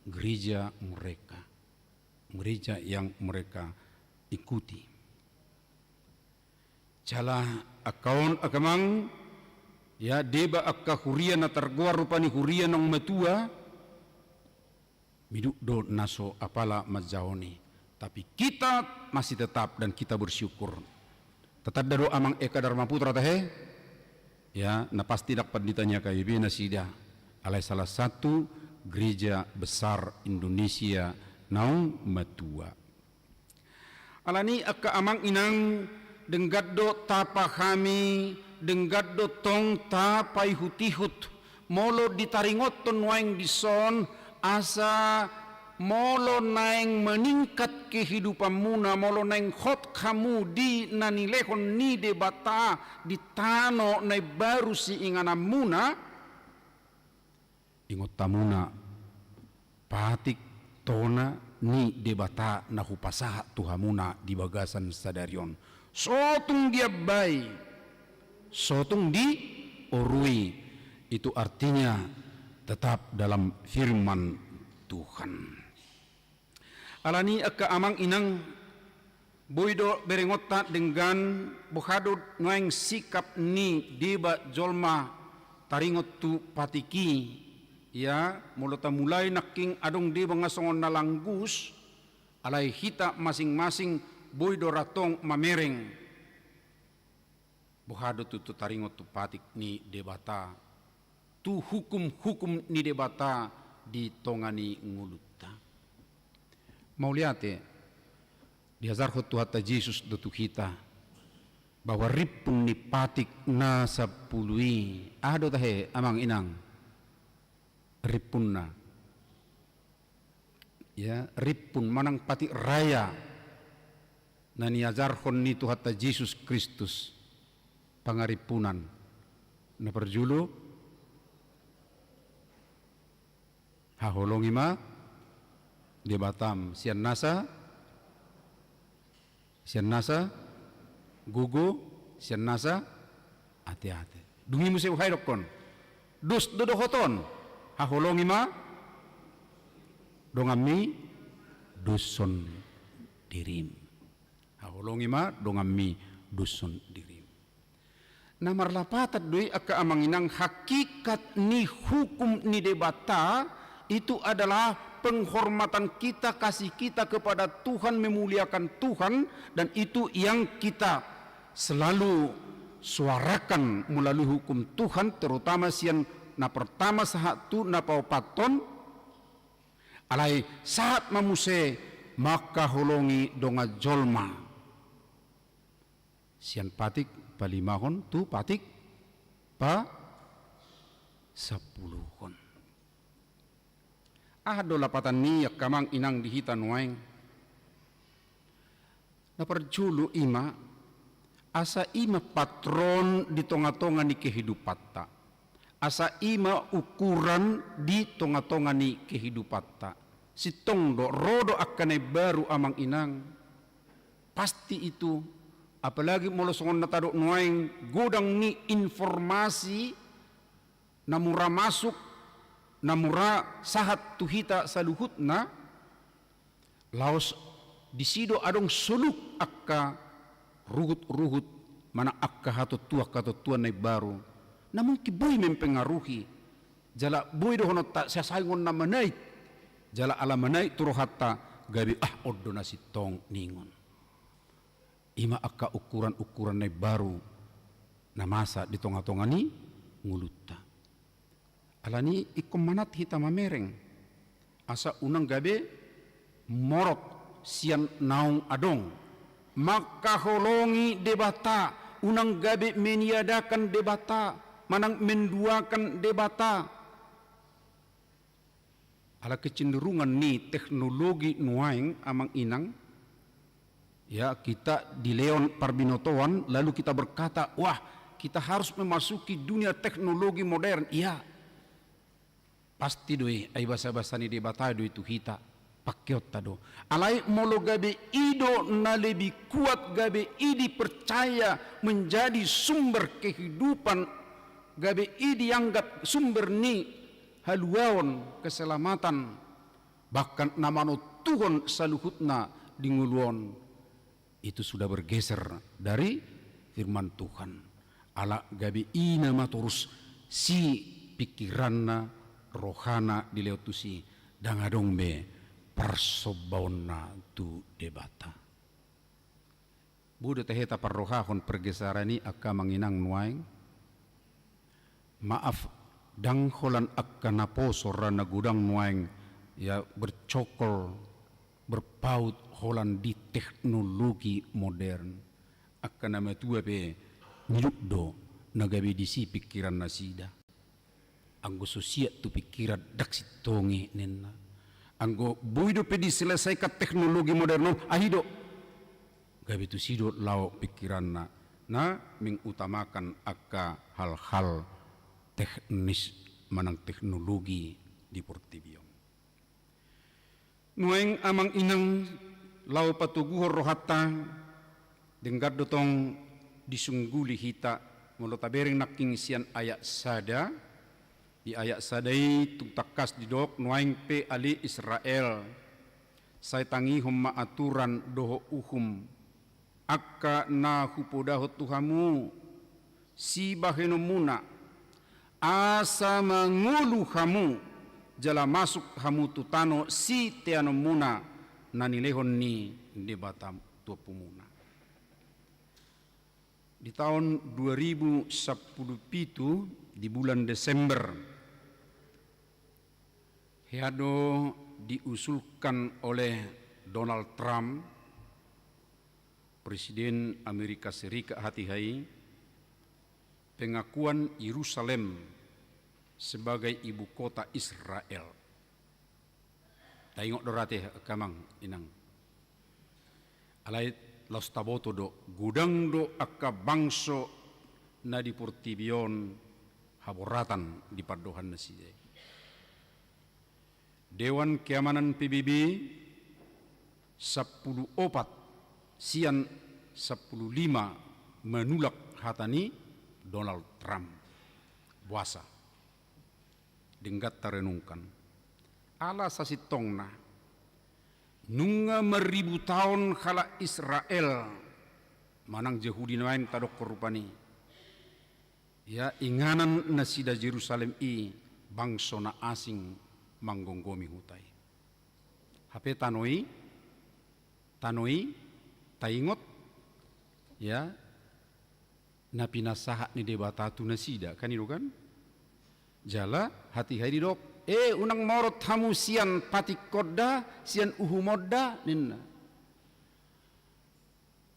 gereja mereka, gereja yang mereka ikuti. Jala angka on, angka amang, ya, deba angka huria na targoar rupani huria naung matua, Miduk do na so apala manjahon i. Tapi kita masih tetap dan kita bersyukur. Tatanda do amang Eka Dharma Putra tahe? Ya, na pasti ndang pandita ni H K B P nasida. Alai salah satu gereja besar Indonesia naung matua. Alani angka amang inang, denggan do tapahami, denggan do tong tapaihut-ihut, molo ditaringothon nuaeng dison, asa molo naeng meningkat kehidupanmuna, molo naeng hot hamu di na nilehon ni Debata di tano na imbaru siingananmuna, ingot hamuna patik tona ni Debata na hupasahat tu hamuna di bagasan sadari on. So tung diambai, so tung diorui, itu artinya tetap dalam firman Tuhan. Alani angka amang inang, boi do berengonta denggan boha do nuaeng sikap ni deba jolma taringot tu patik i. Ia, molo tamulai nangkin adong deba nga songon na langgus, alai hita masing-masing boi do ra tong mamereng. Boha do tutu taringot tu patik ni Debata, tu hukum-hukum ni Debata di tonga ni ngolunta. Mauliate, diajarhon Tuhanta Jesus do tu hita bahwa rimpun ni patik na sampulu i. Aha do tahe amang inang rimpunna? Ya, rimpun manang patik raya na niajarhon ni Tuhanta Jesus Kristus pangarimpunan. Na parjolo, haholongi ma Debatam sian nasa, sian nasa gogo, sian nasa ate-ate. Dung i muse boha i dokkon? Dos do dohot on, haholongi ma donganmi doshon dirim. Haholongi ma donganmi doshon dirim. Na marlapatan do i angka amang inang, hakikat ni hukum ni Debata itu adalah penghormatan kita, kasih kita kepada Tuhan, memuliakan Tuhan, dan itu yang kita selalu suarakan melalui hukum Tuhan, terutama sian na pertama sahat tu na paopathon. Alai sahat ma muse mangkaholongi dongan jolma. Sian patik palimahon tu patik pasampuluhon. Aha do lapatan ni i angka amang inang di hita nuaeng? Na parjolo i ma, asa i ma patron di tonga-tonga ni kehidupanta. Asa i ma ukuran di tonga-tonga ni kehidupanta. Sintong do, ro do angka na imbaru amang inang. Pasti itu, apalagi molo songon na tadok nuaeng godang ni informasi na mura masuk, na mura sahat tu hita saluhutna, laos disi do adong soluk angka ruhut-ruhut manang angka hatontuan-hatontuan na imbaru. Na mungkin boi mempengaruhi, jala boi dohononta sasaingon na manait, jala ala manait tu rohanta gabe ah on do na sintong ningon. I ma angka ukuran-ukuran na imbaru na masa di tonga-tonga ni ngolunta. Alani ingkon manat hita mamereng, asa unang gabe morot sian naung adong. Mangkaholongi Debata, unang gabe meniadakan Debata, manang menduakan Debata. Ala kecenderungan ni teknologi nuaeng amang inang, ya, kita dilehon parbinotoan, lalu kita berkata, wah, kita harus memasuki dunia teknologi modern. Iya, pasti do i, ai basa-basa ni Debata do i tu hita, pakeonta do. Alai molo gabe i do na lebih kuat, gabe i dipercaya menjadi sumber kehidupan, gabe i dianggap sumber ni haluaon, keselamatan, bahkan na manontuhon saluhutna di ngolu on, itu sudah bergeser dari firman Tuhan. Ala gabe i nama torus si pikiranna, rohana dilehon tusi. Ndang adong be parsombaonna tu Debata. Boi do tahe taparrohahon pergeseran i angka amang inang nuaeng? Maaf, ndang holan angka naposo ra na godang nuaeng, ya, bercokol, berpaut holan di teknologi modern. Angka na matua pe nidok do na gabe disi pingkiran nasida. Anggo so siat tu pingkiran, ndang sintong i ninna. Anggo boi dope diselesaikan teknologi modern on, ahi do. Gabe tusi do laho pingkiranna, na mengutamakan angka hal-hal teknis manang teknologi di portibi on. Nuaeng amang inang, laho patoguhon rohanta, denggan do tong disungguli hita, molo tabereng nangkin sian ayat sada. Di ayat sada i tung tangkas didok, nuaeng pe ale Israel, sai tangihon ma aturan dohot uhum, angka na hupodahon tu hamu sibahenonmuna, asa mangolu hamu jala masuk hamu tu tano siteanonmuna na nilehon ni Debata tu ompumuna. Di taon dua ribu sampulu pitu, di bulan Desember, hea do diusulkan oleh Donald Trump, Presiden Amerika Serikat hatiha i, pengakuan Yerusalem sebagai ibu kota Israel. Taingot do ra te angka amang inang. Alai laos taboto do, godang do angka bangso na di portibi on haboratan di pandohan nasida i. Dewan Keamanan P B B sampulu opat sian sampulu lima manulak hata ni Donald Trump. Boasa? Denggan tarenungkan. Ala sasintongna, nunga marribu taon halak Israel manang Jahudi nuaeng tadokkon rupani, ya, inganan nasida Jerusalem i bangso na asing manggomgomi huta i. Hape tano i, tano i, taingot, ya, na pinasahat ni Debata tu nasida, kan i do kan? Jala hatiha i didok, e, unang morot hamu sian patikkonda, sian uhumonda, ninna.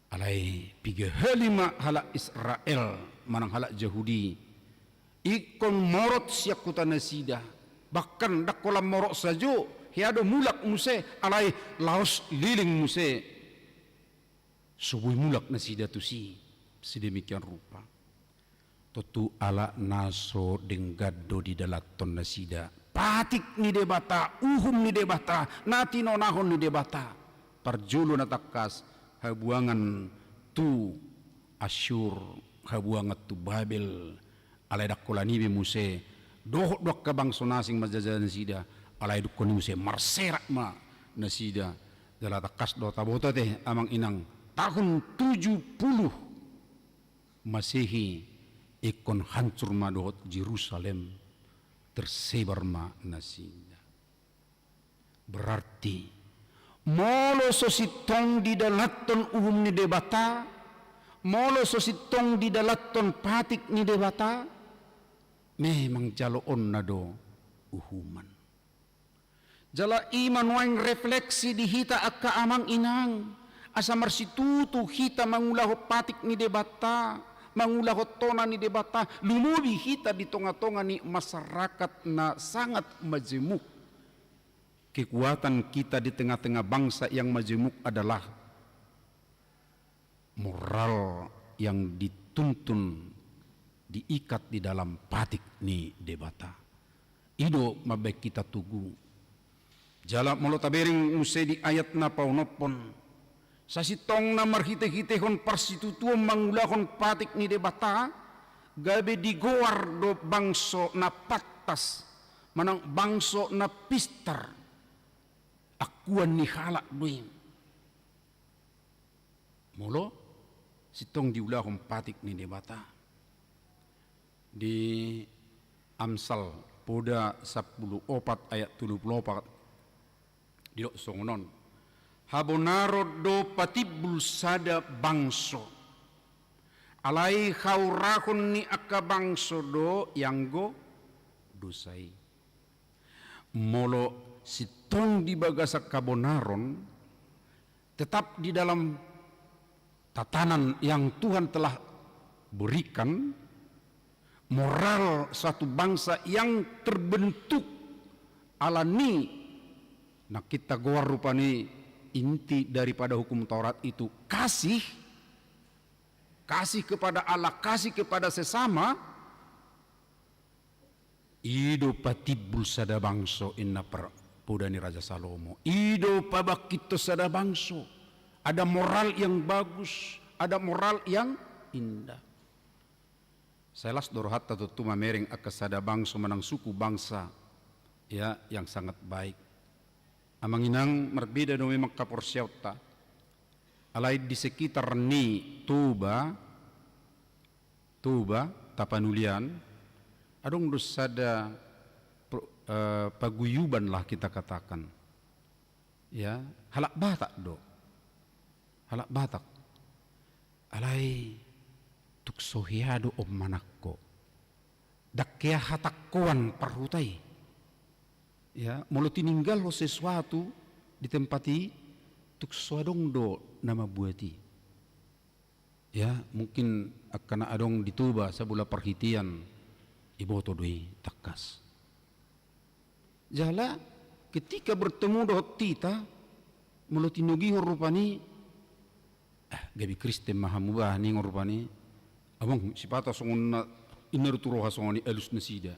Alai piga hali ma halak Israel manang halak Jahudi ingkon morot sian huta nasida. Bahkan ndang holan morot sajo, hea do mulak muse, alai laos leleng muse. So boi mulak nasida tusi sedemikian rupa. Tontu ala na so denggan do didalathon nasida patik ni Debata, uhum ni Debata, na tinonahon ni Debata. Parjolo na tangkas habuangan tu Asyur, habuangan tu Babel. Alai ndang holan i be muse dohot do angka bangso na asing manjaha nasida, alai dungkon i muse marserak ma nasida. Jala tangkas do taboto te amang inang, tahun tujuh puluh Masehi ingkon hancur ma dohot Jerusalem, tersebar ma nasida. Berarti molo so sintong didalathon uhum ni Debata, molo so sintong didalathon patik ni Debata, memang jaloonna do uhuman. Jala i ma nuaeng refleksi di hita angka amang inang, asa marsitutu hita mangulahon patik ni Debata, mangulahon tona ni Debata, lumobi hita di tonga-tonga ni masyarakat na sangat majemuk. Kekuatan kita di tengah-tengah bangsa yang majemuk adalah moral yang dituntun, diikat di dalam patik ni Debata. I do mambaen hita togu. Jala molo tabereng muse di ayat na paonomhon, sasintongna marhite-hitehon parsitutuon mangulahon patik ni Debata, gabe digoar do bangso na pantas, manang bangso na pistar. Akuan ni halak do i. Molo sintong diulahon patik ni Debata. Di Amsal poda sampulu opat ayat tolu pulu opat, Didok songon on: Habonaron do patimbul sada bangso. Alai haurahon ni angka bangso do ianggo dosa i. Molo sintong di bagasan habonaron, tetap di dalam tatanan yang Tuhan telah berikan, moral suatu bangsa yang terbentuk ala ni, na kita goar rupani inti daripada hukum Taurat itu kasih, kasih kepada Allah, kasih kepada sesama, i do patimbul sada bangso, inna parpoda ni Raja Salomo. I do pabangkithon sada bangso. Ada moral yang bagus, ada moral yang indah. Sai las do rohanta tontu mamereng angka sada bangso manang suku bangsa, ya, yang sangat baik. Amang inang, marbeda do memang haporseaonta. Alai di sekitar ni Toba, Toba, Tapanuli an, adong do sada pro-, eh, paguyuban lah kita katakan. Ya, halak Batak do. Halak Batak. Alai tung so hea do on manangko. Ndang hea hatangkoan parhuta i. Ya, molo tininggalhon sesuatu di tempat i, tung so adong do na mambuat i. Ya, mungkin angka na adong di Toba sabola parhitean, iboto do i tangkas. Jala ketika bertemu dohot hita, molo tinogihon rupani, ah, gabe Kristen ma hamu bah, ningon rupani. Amang, sipata songon na, inna do tu roha songon i alus nasida.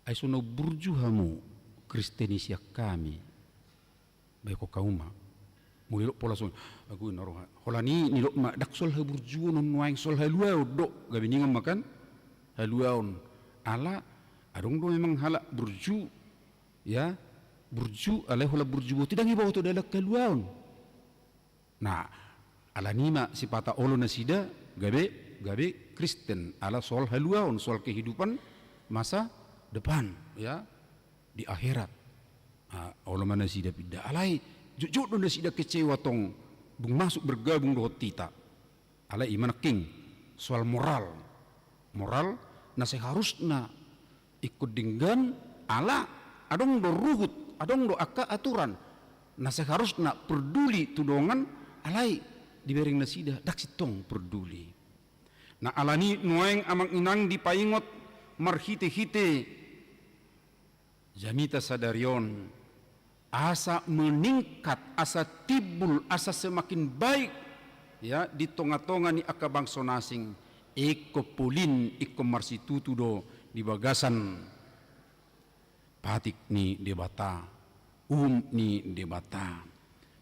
Ai so na umburju hamu Kristen i sian hami. Baen ho hamu ma. Molo didok pola songon i, agu, inna roha. Holan i nidok ma, ndang soal haburjuon on nuaeng, soal haluaon do. Gabe ningon ma kan? Haluaon. Ala adong do memang halak burju, ya, burju, alai holan burju boti, ndang iboto dalan haluaon. Nah, ala ni i ma sipata olo nasida gabe, gabe Kristen, ala soal haluaon, soal kehidupan masa depan, ya, di akhirat. Ah, olo ma nasida pinda. Alai jotjot do nasida kecewa tong, dung masuk bergabung dohot hita. Alai i ma nangkin, soal moral. Moral na seharusna ingkon denggan, ala adong do ruhut, adong do angka aturan. Na seharusna perduli tu dongan, alai dibereng nasida ndang sintong perduli. Nah, ala ni i nuaeng amang inang dipaingot marhitehite jamita sadari on, asa meningkat, asa timbul, asa semakin baik, ya, di tongatonga ni angka bangso na asing, ingkon polin, ingkon marsitutu do di bagasan patik ni Debata, uhum ni Debata.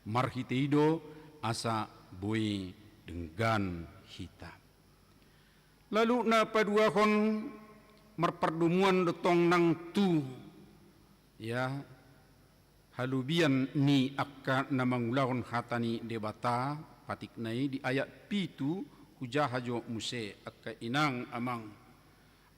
Marhite i do asa boi denggan hita. Lalu na paduahon, marpardomuan do tong nang tu, ya, halobian ni angka na mangulahon hata ni Debata, patikna i di ayat pitu, hujaha jo muse angka inang amang.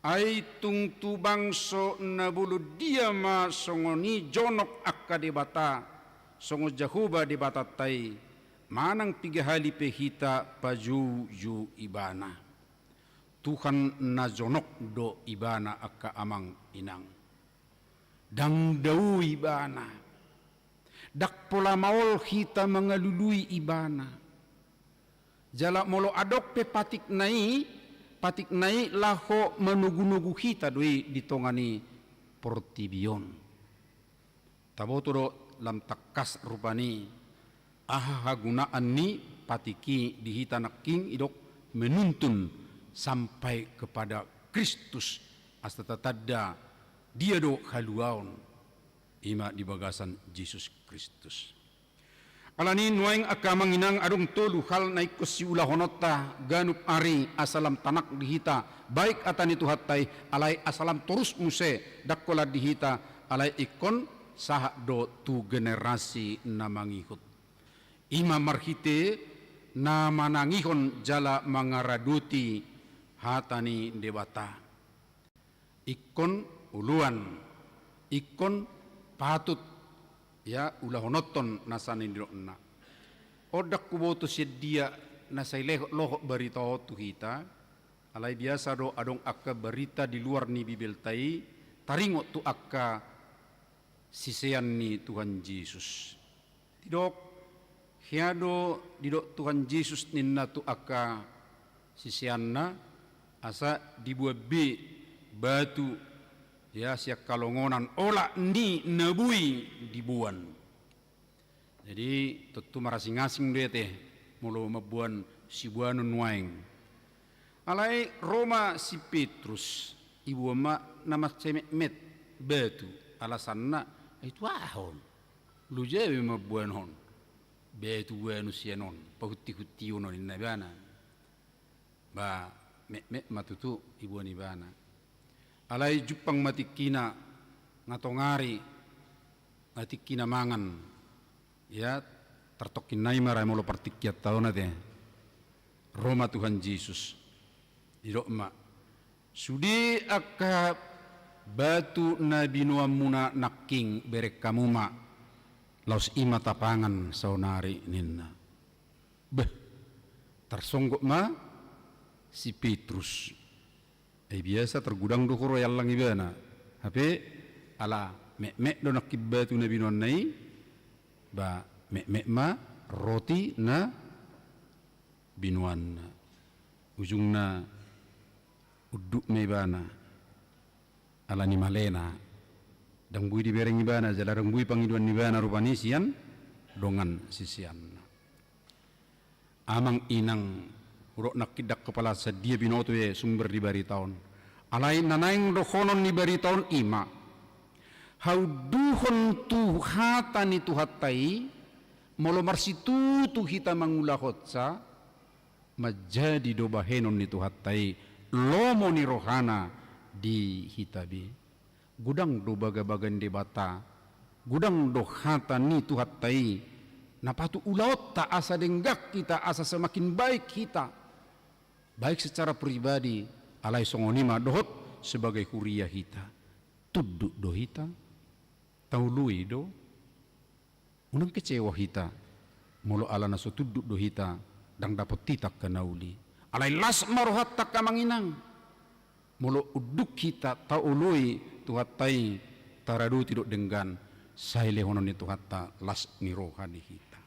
Ai tung tu bangso na bolon dia ma songon i jonok angka debata, songon Jahowa Debatanta i, manang piga hali pe hita pajoujou ibana. Tuhan na jonok do ibana angka amang inang. Ndang dao ibana. Ndang pola maol hita mangalului ibana. Jala molo adong pe patikna i, patikna i laho manogunogu hita do i di tonga ni portibi on. Taboto do lam tangkas rupani aha hagunaan ni patik i di hita nangkin, didok menuntun sampai kepada Kristus, asa tatanda dia do haluaon, i ma di bagasan Jesus Kristus. Ala ni i nuaeng angka amang inang, adong tolu hal na ingkon siulahononta ganup ari asa lam tanak di hita, baik hata ni Tuhanta i, alai asa lam torus muse, ndang holan di hita, alai ingkon sahat do tu generasi na mangihut. I ma marhite na manangihon jala mangaradoti hata ni Debata. Ingkon oloan, ingkon patut Ia ulahononton na sian i didokna. On ndang huboto sian dia na sai lehot lohot barita on tu hita, alai biasa do adong angka barita di luar ni Bibelta i taringot tu angka sisean ni Tuhan Jesus. Didok, hea do didok Tuhan Jesus ninna tu angka siseanna, asa diboan be batu, ia sian halongonan olat ni na boi diboan. Jadi tontu marasing-asing do ia te molo mamboan siboanon nuaeng. Alai ro ma si Petrus, diboan ma na mansai metmet batu, alasanna, "Ai tu aha on? Loja be mamboan on. Batu boanon sian on, pahunti-huntion on," ninna ibana. Ba metmet ma tutu diboan ibana. Alai jumpang ma tingkina, nga tong ari, nga tingkina mangan. Ia, tartongkin nai ma ra molo partingkianta on ate. Ro ma Tuhan Jesus. Didok ma, "Sude angka batu na binoanmuna nangkin bereng hamu ma, laos i ma tapangan saonari," ninna. Beh, tarsonggot ma si Petrus. Ai biasa targudang do hurang allang ibana. Hape ala metmet do nangkin batu na binoanna i, ba metmet ma roti na binoanna. Ujungna unduk ma ibana ala ni malena. Ndang boi dibereng ibana jala ndang boi pangidoan ni ibana rupani sian dongan siseanna. Amang inang, hudok nangkin ndang hupala sian dia binoto be sumber di barita on. Alai na naeng dohonon ni barita on i ma, haunduhon tu hata ni Tuhanta i, molo marsitutu hita mangulahonsa, manjadi do bahenon ni Tuhanta i lomo ni rohana di hita be. Godang do bagabaga ni Debata, godang do hata ni Tuhanta i na patut ulaonta asa denggan hita, asa semakin baik hita, baik secara pribadi, alai songon i ma dohot sebagai huria hita. Tunduk do hita, taoloi do. Unang kecewa hita, molo ala na so tunduk do hita, ndang dapot hita angka na uli. Alai las ma rohanta angka amang inang. Molo unduk hita taoloi Tuhanta i, taradoti dohot denggan, sai lehonon ni Tuhanta las ni roha ni hita.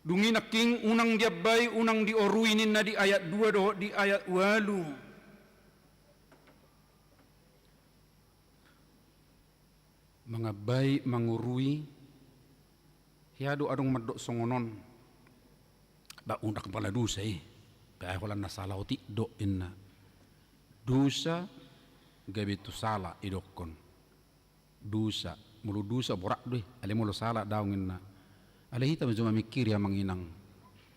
Dung i nangkin unang diambai, unang diorui ninna di ayat dua dohot di ayat ualu. Mangambai, mangorui, hea do adong mandok songon on. Ba unang pala dosa i, ba holan na sala otik do inna. Dosa gabe tu sala idokkon. Dosa, molo dosa borat do i, alai molo sala daong inna. Alai hita ma jo mamingkiri amang inang.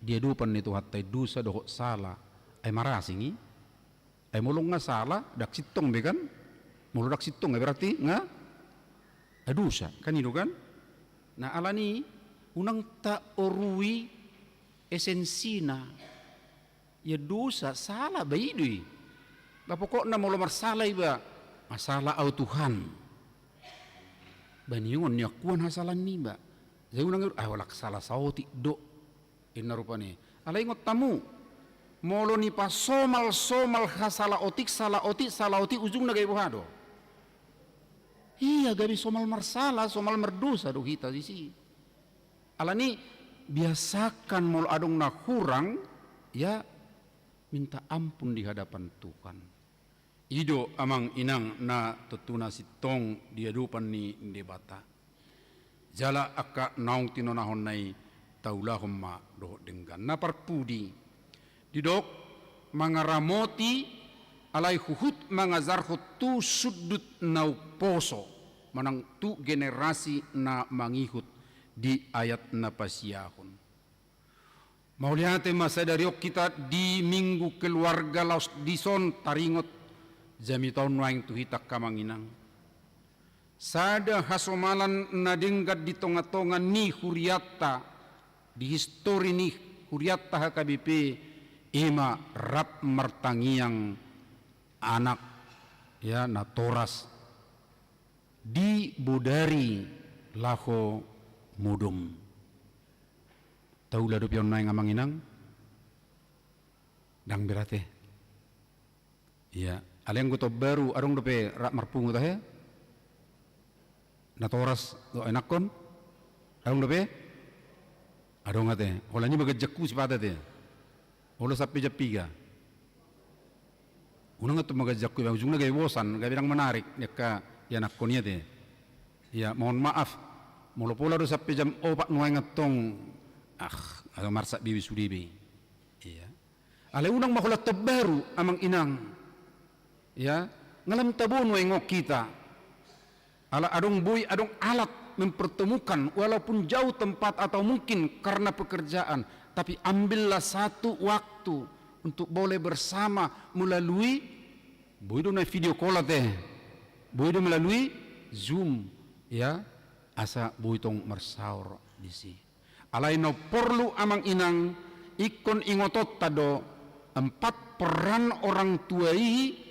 Di adopan ni Tuhanta i dosa dohot sala, ai marasing i. Ai molo nga sala, ndang sintong be kan? Molo ndang sintong, ai berarti nga dosa, kan i do kan? Nah, alani unang taorui esensina. Ia dosa, sala, ba i do i. Ba pokokna molo marsala iba, "Ah, sala au Tuhan." Ba ningon niangkuan hasalaan niba. Jadi unang, "Ah, holan sala saotik do." Inna rupani. Alai ingot hamu, molo nipasomal-somal hasala otik, sala otik, sala otik, ujungna gabe boha do? Ia gabe somal marsala, somal mardosa do hita disi. Alani biasakan molo adong na hurang, ya minta ampun di hadapan Tuhan. I do amang inang na tontuna sintong di adopan ni Debata. Jala angka naung tinonahonna i taulahon ma dohot denggan. Na parpudi, didok mangaramoti alai huhut mangajarhon tu sundut na umposo manang tu generasi na mangihut di ayat na pasiahon. Mauliate ma sadari on hita di Minggu Keluarga laos dison taringot jamita on nuaeng tu hita angka amang inang. Sada hasomalan na denggan di tonga-tonga ni hurianta, di histori ni hurianta H K B P, i ma rap martangiang anak, ya, natoras di bodari laho modom. Taula dope on nuaeng amang inang? Ndang berate. Ia, alai anggo taon baru adong dope rap marpungu tahe? Natoras dohot ianakhon? Adong dope? Adong ate. Holan i ma ganjangku sipata ate. Olo sampe jam piga. Unang antong ma ganjangku, ujungna gabe bosan, gabe ndang menarik ni angka ianakhon i ate. Ia, mohon maaf. Molo pola do sampe jam opat nuaeng antong, ah, adong marsak bibi sude be. Ia. Alai unang ma holan taon baru amang inang. Ia, nga lam tabo nuaeng on hita. Ala adong boi, adong alat mempertemukan, walaupun jauh tempat atau mungkin karena pekerjaan, tapi ambillah satu waktu untuk boleh bersama melalui, boi do na video call ate, boi do melalui Zoom, ia, asa boi tong marsaor disi. Alai na porlu amang inang, ingkon ingotonta do empat peran orang tua i,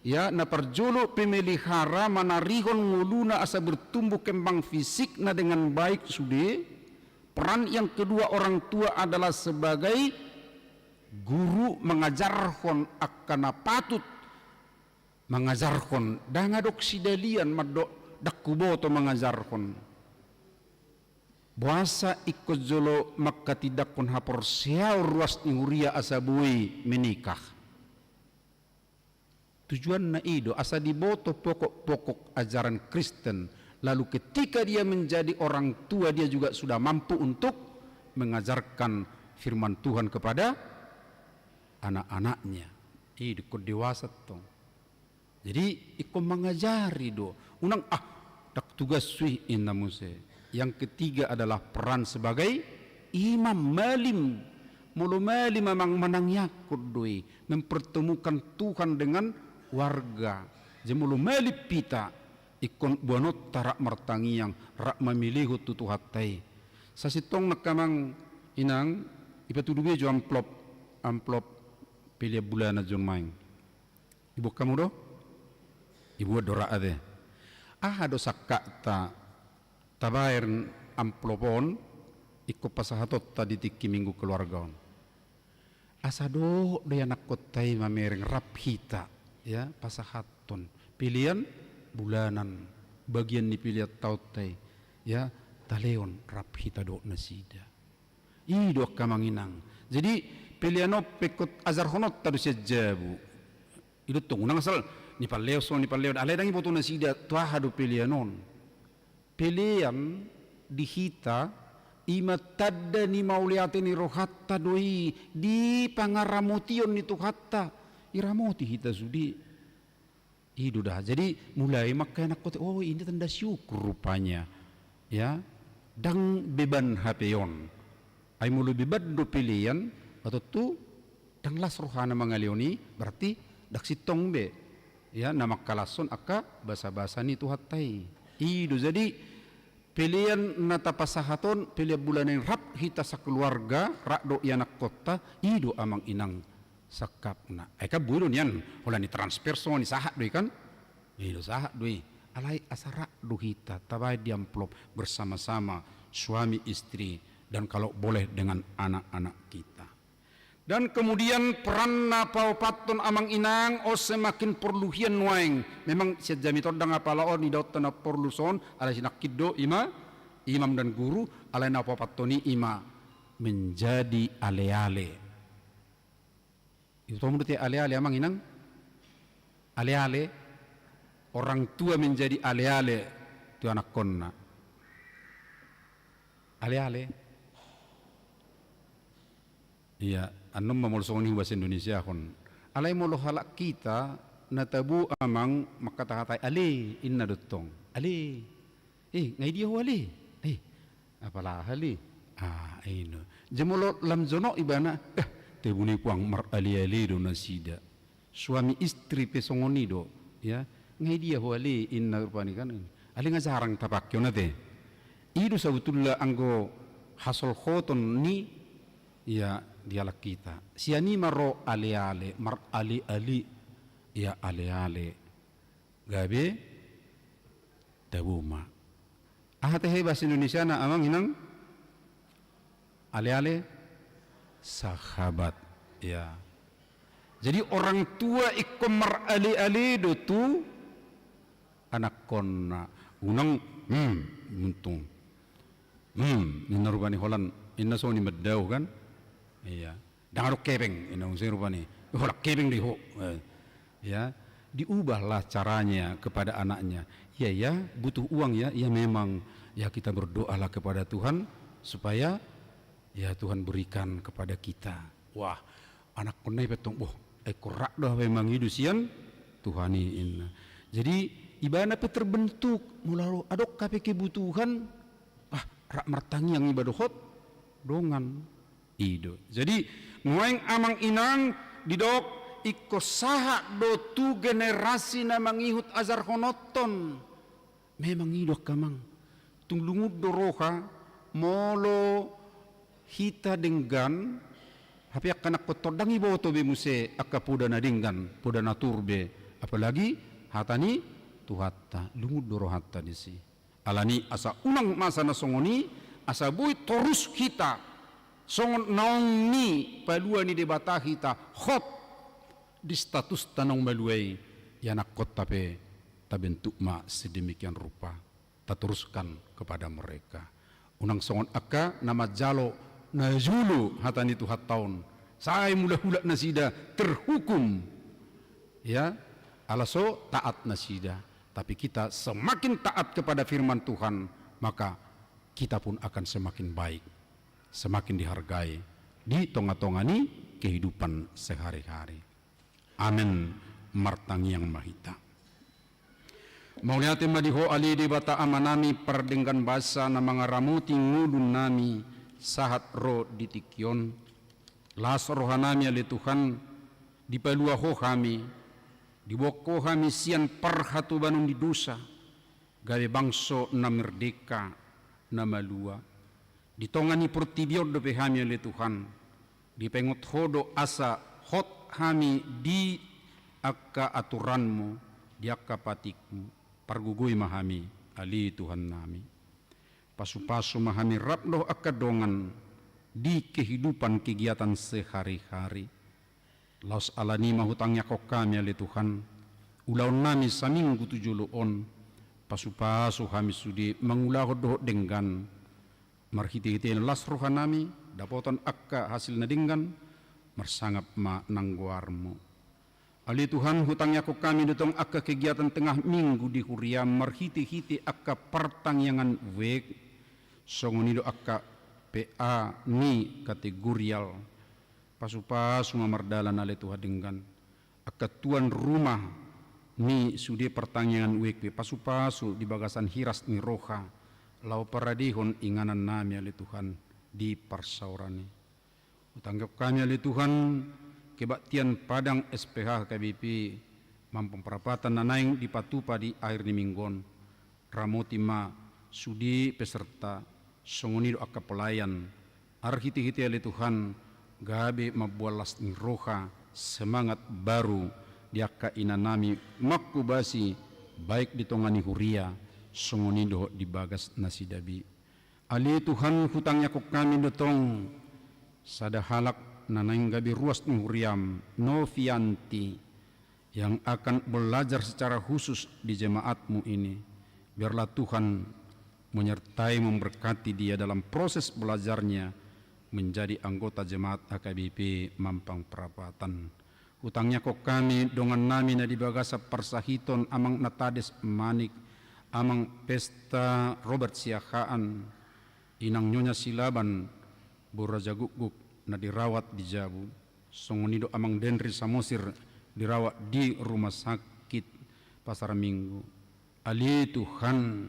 ia, na parjolo pemelihara, manarihon ngoluna asa bertumbuh kembang fisikna dengan baik sude. Peran yang kedua orang tua adalah sebagai guru, mengajarhon angka na patut mangajarhon, ndang adong sidalian mandok ndang huboto mangajarhon. Boasa ingkon jolo manghatindanghon haporseaon ruas ni huria asa boi menikah? Tujuanna i do, asa diboto pokok-pokok ajaran Kristen, lalu ketika dia menjadi orang tua, dia juga sudah mampu untuk mengajarkan firman Tuhan kepada anak-anaknya. I do ingkon dewasa tong. Jadi, ingkon mangajari do. Unang, ah, ndang tugashu i, inna muse. Yang ketiga adalah peran sebagai imam, malim. Molo malim amang, manangianghon do i, mempertemukan Tuhan dengan warga. Jadi molo malim hita, ingkon boanonta rap martangiang, rap mamelehon tu Tuhanta i. Sasintongna angka amang inang, ipatudu be jo amplop, amplop pelean bulanan jo nuaeng. Dibuat hamu do? Dibuat do rap ate. Aha do sangkapta tabaen amplop on, ingkon pasahatonta di tingki Minggu Keluarga on? Asa dohot do ianakhonta i mamereng rap hita, ia, pasahathon pelean bulanan, bagian ni pelean taonta i, ia, talehon rap hita dohot nasida. I do angka amang inang. Jadi, pelean on pe ingkon ajarhononta do sian jabu. I do tong, unang asal nipalehon songon i, nipalehon, alai ndang diboto nasida tu aha do pelean on. Pelean di hita, i ma tanda ni mauliate ni rohanta do i di pangaramotion ni Tuhanta. Iramoti hita sude. I do da. Jadi, mulai ma angka ianakhonta, oh, ini tanda syukur rupanya. Ia, ndang beban hape on. Ai molo beban do pelean, ba tontu ndang las rohana mangalehon i, berarti ndang sintong be, ia, na mangkalashon angka basabasa ni Tuhanta i. I do, jadi, pelean na tapasahat on, pelean bulanan i, rap hita sakeluarga, rap dohot ianakhonta, i do amang inang sangkapna. Ai kan boi do nian, holan ditransfer songon i, sahat do i kan? I do, sahat do i. Alai asa rap do hita, tabaen di amplop, bersama-sama, suami istri, dan kalau boleh dengan anak-anak kita. Dan kemudian peran na paopathon amang inang, on semakin porlu hian nuaeng. Memang sian jamita on ndang apala on, idaonta na porlu son, alai sinangkin do, i ma imam dan guru, alai na paopathon i, i ma menjadi ale-ale. Iboto hamu do ate ale-ale amang inang? Ale-ale, orang tua menjadi ale-ale tu anakhonna. Ale-ale. Ia, annon ma molo songon i hubahasa Indonesiahon. Alai molo halak hita na tabo amang mangkatahatai ale, inna do tong. Ale. Eh, nga i dia ho ale? Eh, apala ale? Ah, i do. Jadi molo lam jonok ibana, eh, tabo ni puang, marale-ale do nasida. Suami istri pe songon i do, ia. Nga i dia ho ale, inna rupani kan. Ale nga jarang tapake on ate. I do sabotulna anggo hasolhoton ni, ia, di halak hita. Sian i ma ro ale-ale, marale-ale, ia, ale-ale. Gabe tabo ma. Aha tahe bahasa Indonesiana, amang inang? Ale-ale sahabat. Ya. Jadi orang tua ingkon marale-ale do tu anakkonna. Unang, hmm, untung. Hmm, ninna rupani holan, ninna songon i mandao kan? Iya. Ndang adong hepeng, ninna songon i rupani. Holan hepeng do i ho. Eh, ya, diubahlah caranya kepada anaknya. Ya, ya, butuh uang ya, ya memang. Ya, kita berdoalah kepada Tuhan supaya, ya, Tuhan berikan kepada kita. Wah, anakkonna i pe tong, boh, ai ingkon rap do hape mangido sian Tuhan i, ninna. Jadi, ibana pe terbentuk, molo adong hape kebutuhan, ah, rap martangiang iba dohot dongan. I do. Jadi, nuaeng amang inang didok, ingkon sahat do tu generasi na mangihut ajarhononton. Memang i do angka amang. Tung lungun do roha, molo hita denggan, hape angka anakkon tondang iboto be muse angka poda na denggan, poda na tur be, apalagi hata ni Tuhanta, lungun do rohanta disi. Alani asa unang masa na songon i, asa boi torus hita songon naung ni palua ni Debata hita, hot di statusta naung malua i, ianakkonta pe tabentuk ma sedemikian rupa, tatoruskan kepada mereka. Unang songon angka na manjalo na jolo hata ni Tuhanta on, sai mula hulak nasida terhukum, ya, ala so taat nasida. Tapi kita semakin taat kepada firman Tuhan, maka kita pun akan semakin baik, semakin dihargai di tonga-tonga ni kehidupan sehari-hari. Amen. Martangiang ma hita. Mauliate ma di Ho ale Debata Amanami, pardenggan basa na mangaramoti ngolunami sahat ro di tingki on. Las rohanami ale Tuhan, dipalua Ho hami, diboan Ho hami sian parhatobanon ni dosa, gabe bangso na merdeka, na malua. Di tonga ni portibi on dope hami ale Tuhan, dipaingot Ho do asa hot hami di angka aturanMu, di angka patikMu, pargogoi ma hami ale Tuhannami. Pasu-pasu ma hami rap dohot angka dongan di kehidupan kegiatan sehari-hari. Laos alani ma hutangiangkon hami ale Tuhan, ulaonnami saminggu tu jolo on, pasu-pasu hami sude mangulahon dohot denggan, marhite-hite las rohanami, dapotan angka hasil na denggan, marsangap ma nang goarMu. Ale Tuhan, hutangiangkon hami do tong angka kegiatan tengah minggu di huriaM marhite-hite angka partangiangan wijk, songon i do angka P A ni kategorial. Pasu-pasu ma mardalan ale Tuhan denggan. Angka tuan rumah ni sude partangiangan wijk pe pasu-pasu di bagasan hiras ni roha, laho paradehon inganannami ale Tuhan di parsaoran i. Hutangiangkon hami ale Tuhan, kebaktian padang S P H H K B P Mampang Prapatan na naeng dipatupa di akhir ni minggu on. Ramoti ma sude peserta, songon i do angka pelayan. Marhite-hite ale Tuhan, gabe mamboan las ni roha, semangat baru di angka inanami manghobasi, baik di tonga ni huria, songon i dohot di bagas nasida be. Ale Tuhan, hutangiangkon hami do tong sada halak na naeng gabe ruas ni huriaM, Novianti, yang akan belajar secara khusus di jemaat-Mu ini. Biarlah Tuhan menyertai, memberkati dia dalam proses belajarnya menjadi anggota jemaat H K B P Mampang Prapatan. Hutangiangkon hami dongannami na di bagasan parsahiton Amang Natades Manik, Amang Pesta Robert Siahaan, Inang Nyonya Silaban, Boru Raja Gukguk na dirawat di jabu, songon i do Amang Denri Samosir dirawat di rumah sakit Pasar Minggu. Ale Tuhan,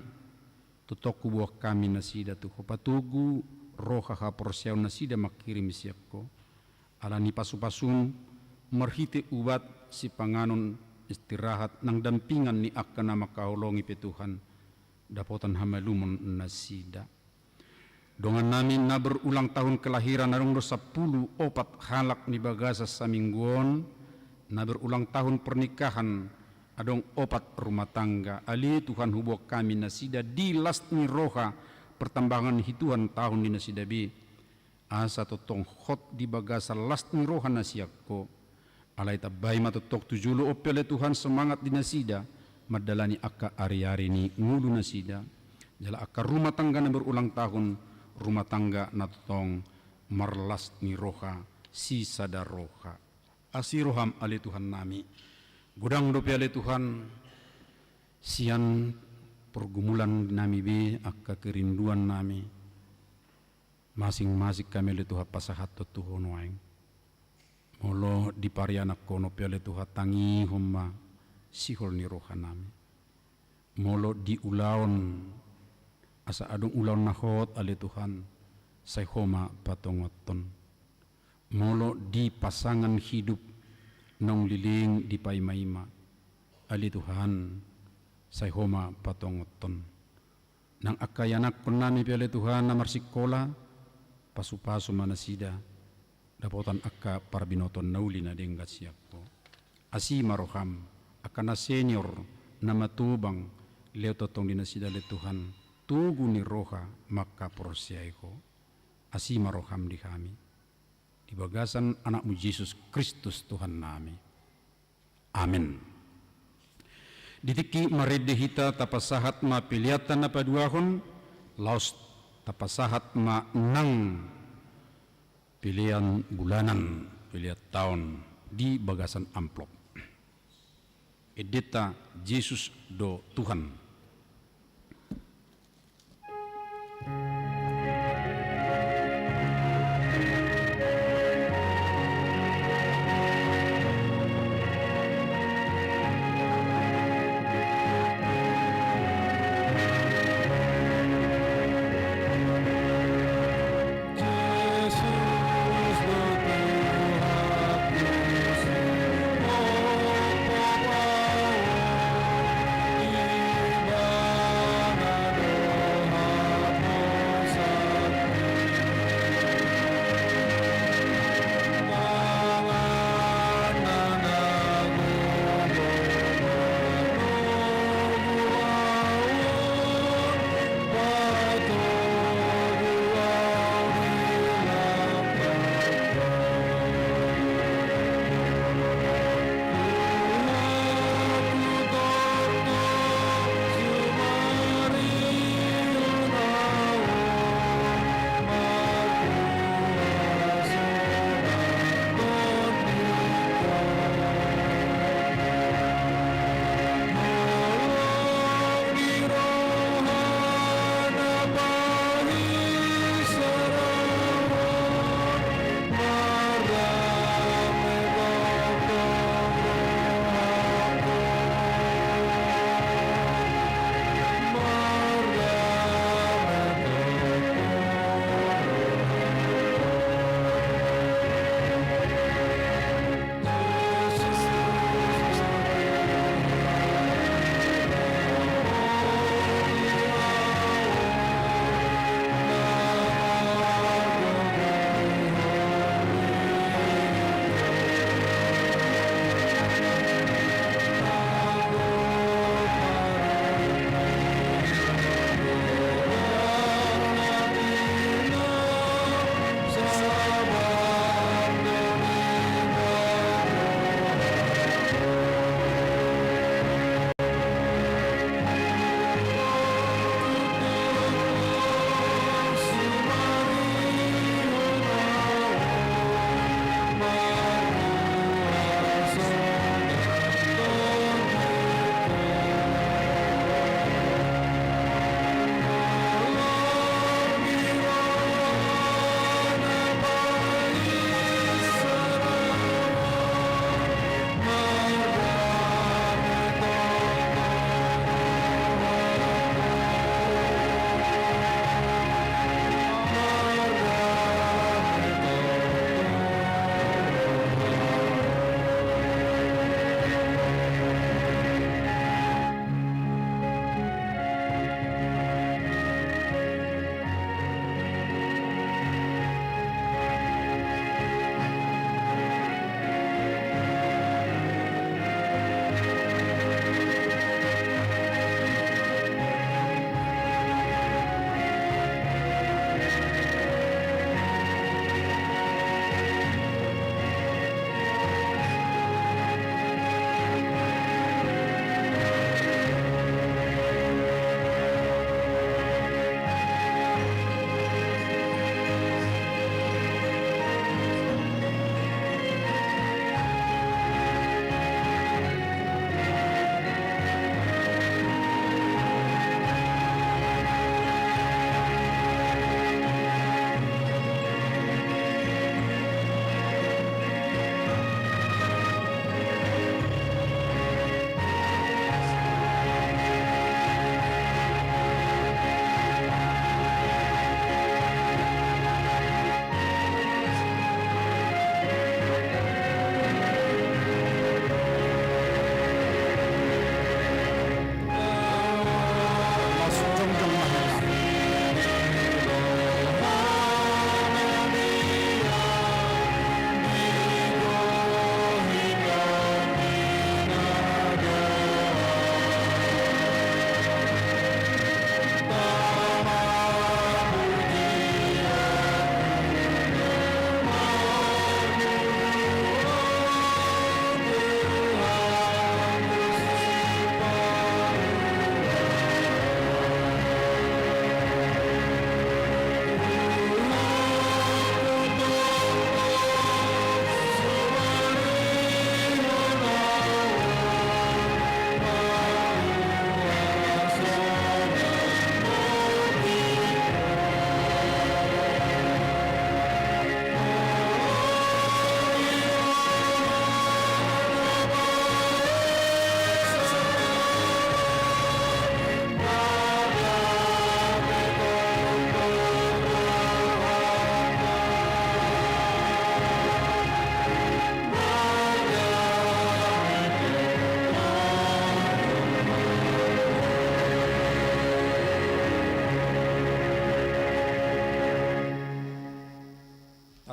tongtong huboan hami nasida tu Ho, patogu roha haporseaon nasida manghirim sian Ho. Alani pasu-pasuM marhite ubat, sipanganon, istirahat, nang dampingan ni angka na mangkaholongi pe Tuhan, dapotan hamalumon nasida. Dongannami na berulang tahun kelahiran, adong do sampulu opat halak di bagasan saminggu on, na berulang tahun pernikahan, adong opat rumah tangga, ale Tuhan, huboan hami nasida di las ni roha, pertambangan ni Tuhan tahun di nasida be, asa tongtong hot di bagasan las ni roha na sian Ho. Alai tambai ma tongtong tu jolo on pe ale Tuhan semangat di nasida mandalani angka ari-ari ni ngolu nasida, jala angka rumah tangga na berulang tahun, rumah tangga na tongtong marlas ni roha, sisada roha. Asi roham ale Tuhan nami. Godang dope ale Tuhan sian pergumulan nami be, angka kerinduan nami. Masing-masing hami ale Tuhan pasahathon tu Ho nuaeng. Molo di parianakhonon pe ale Tuhan, tangihon ma sihol ni roha nami. Molo di ulaon, asa adong ulaon na hot ale Tuhan, sai Ho ma patongathon. Molo di pasangan hidup naung leleng dipaima-ima, ale Tuhan, sai Ho ma patongathon. Nang angka ianakhon nami pe ale Tuhan na marsikola, pasu-pasu ma nasida dapotan angka parbinotoan na uli na denggan sian Ho. Asi ma roham, angka na senior, na matobang, lehon tongtong di nasida ale Tuhan togu ni roha mangkaporseai Ho. Asi ma roham di hami. Di bagasan Anakmu Jesus Kristus Tuhan nami. Amen. Di tingki marende hita tapasahat ma peleanta na paduahon, laos tapasahat ma nang pelean bulanan, pelean taon di bagasan amplop. Endenta Jesus do Tuhan.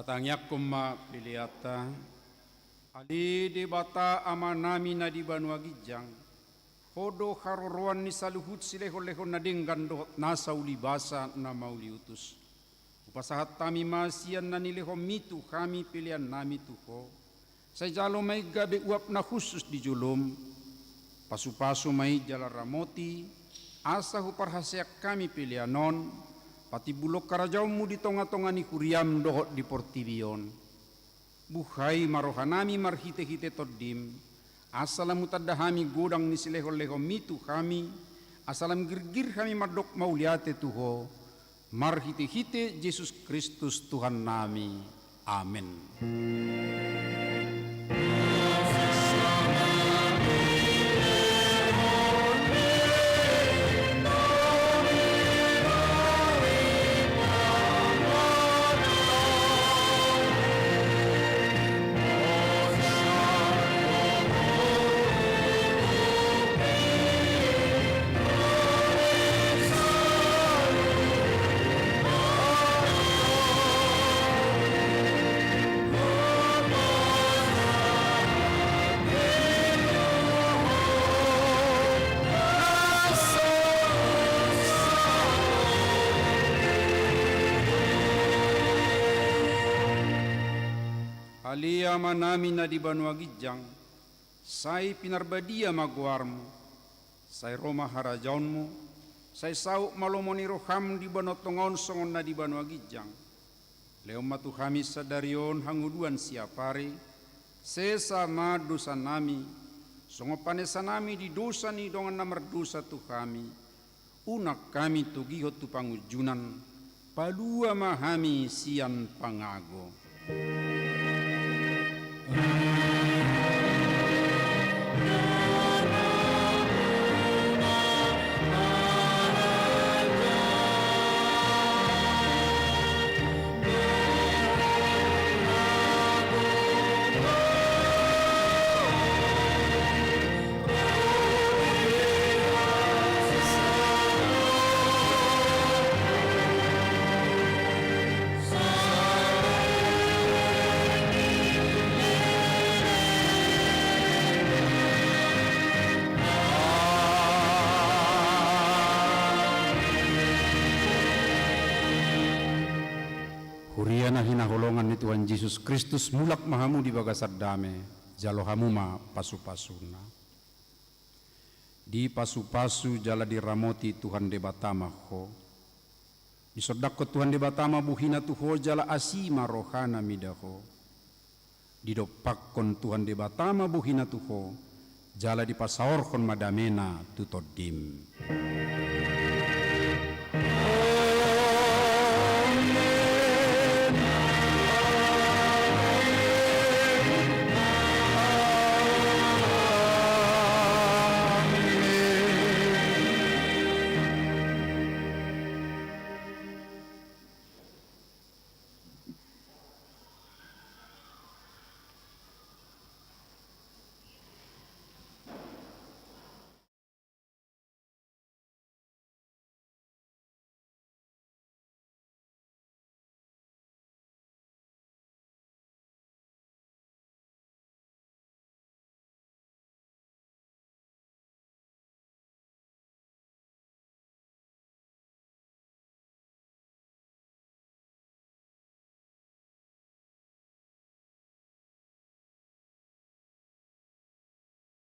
Tangiangkon ma peleanta. Ale Debata Amanami na di banua ginjang, Ho do haroroan ni saluhut silehonlehon na denggan dohot nasa ulibasa na mauliutus. Hupasahat hami ma sian na nilehonMi tu hami peleannami tu Ho. Sai jalo ma i gabe uap na hushus di joloM. Pasupasu ma i jala ramoti, asa huparhaseang hami pelean on patimbulhon harajaonMu di tongatonga ni huriaM dohot di portibi on. Buhai ma rohanami marhitehite TondiM, asa lam hutanda hami godang ni silehonlehonMi tu hami, asa lam girgir hami mandok mauliate tu Ho, marhitehite Jesus Kristus Tuhannami. Amen. Ale Amanami na di banua ginjang, sai pinarbadia ma goarMu, sai ro ma harajaonMu, sai saut ma lomo ni rohaM di banua tonga on songon na di banua ginjang. Lehon ma tu hami sadari on hanguduan siapari, sesa ma dosanami, songon panesanami di dosa ni dongan na mardosa tu hami. Unang hami togihon tu pangunjunan, palua ma hami sian pangago. Huria na hinaholongan ni Tuhan Jesus Kristus, mulak ma hamu di bagasan dame, jalo hamu ma pasupasuna. Dipasupasu jala diramoti Tuhan Debata ma ho. Disondangkon Tuhan Debata ma bohiNa tu ho jala asi ma rohaNa mida ho. Didompakkon Tuhan Debata ma bohiNa tu ho, jala dipasaorhon ma dameNa tu tondim.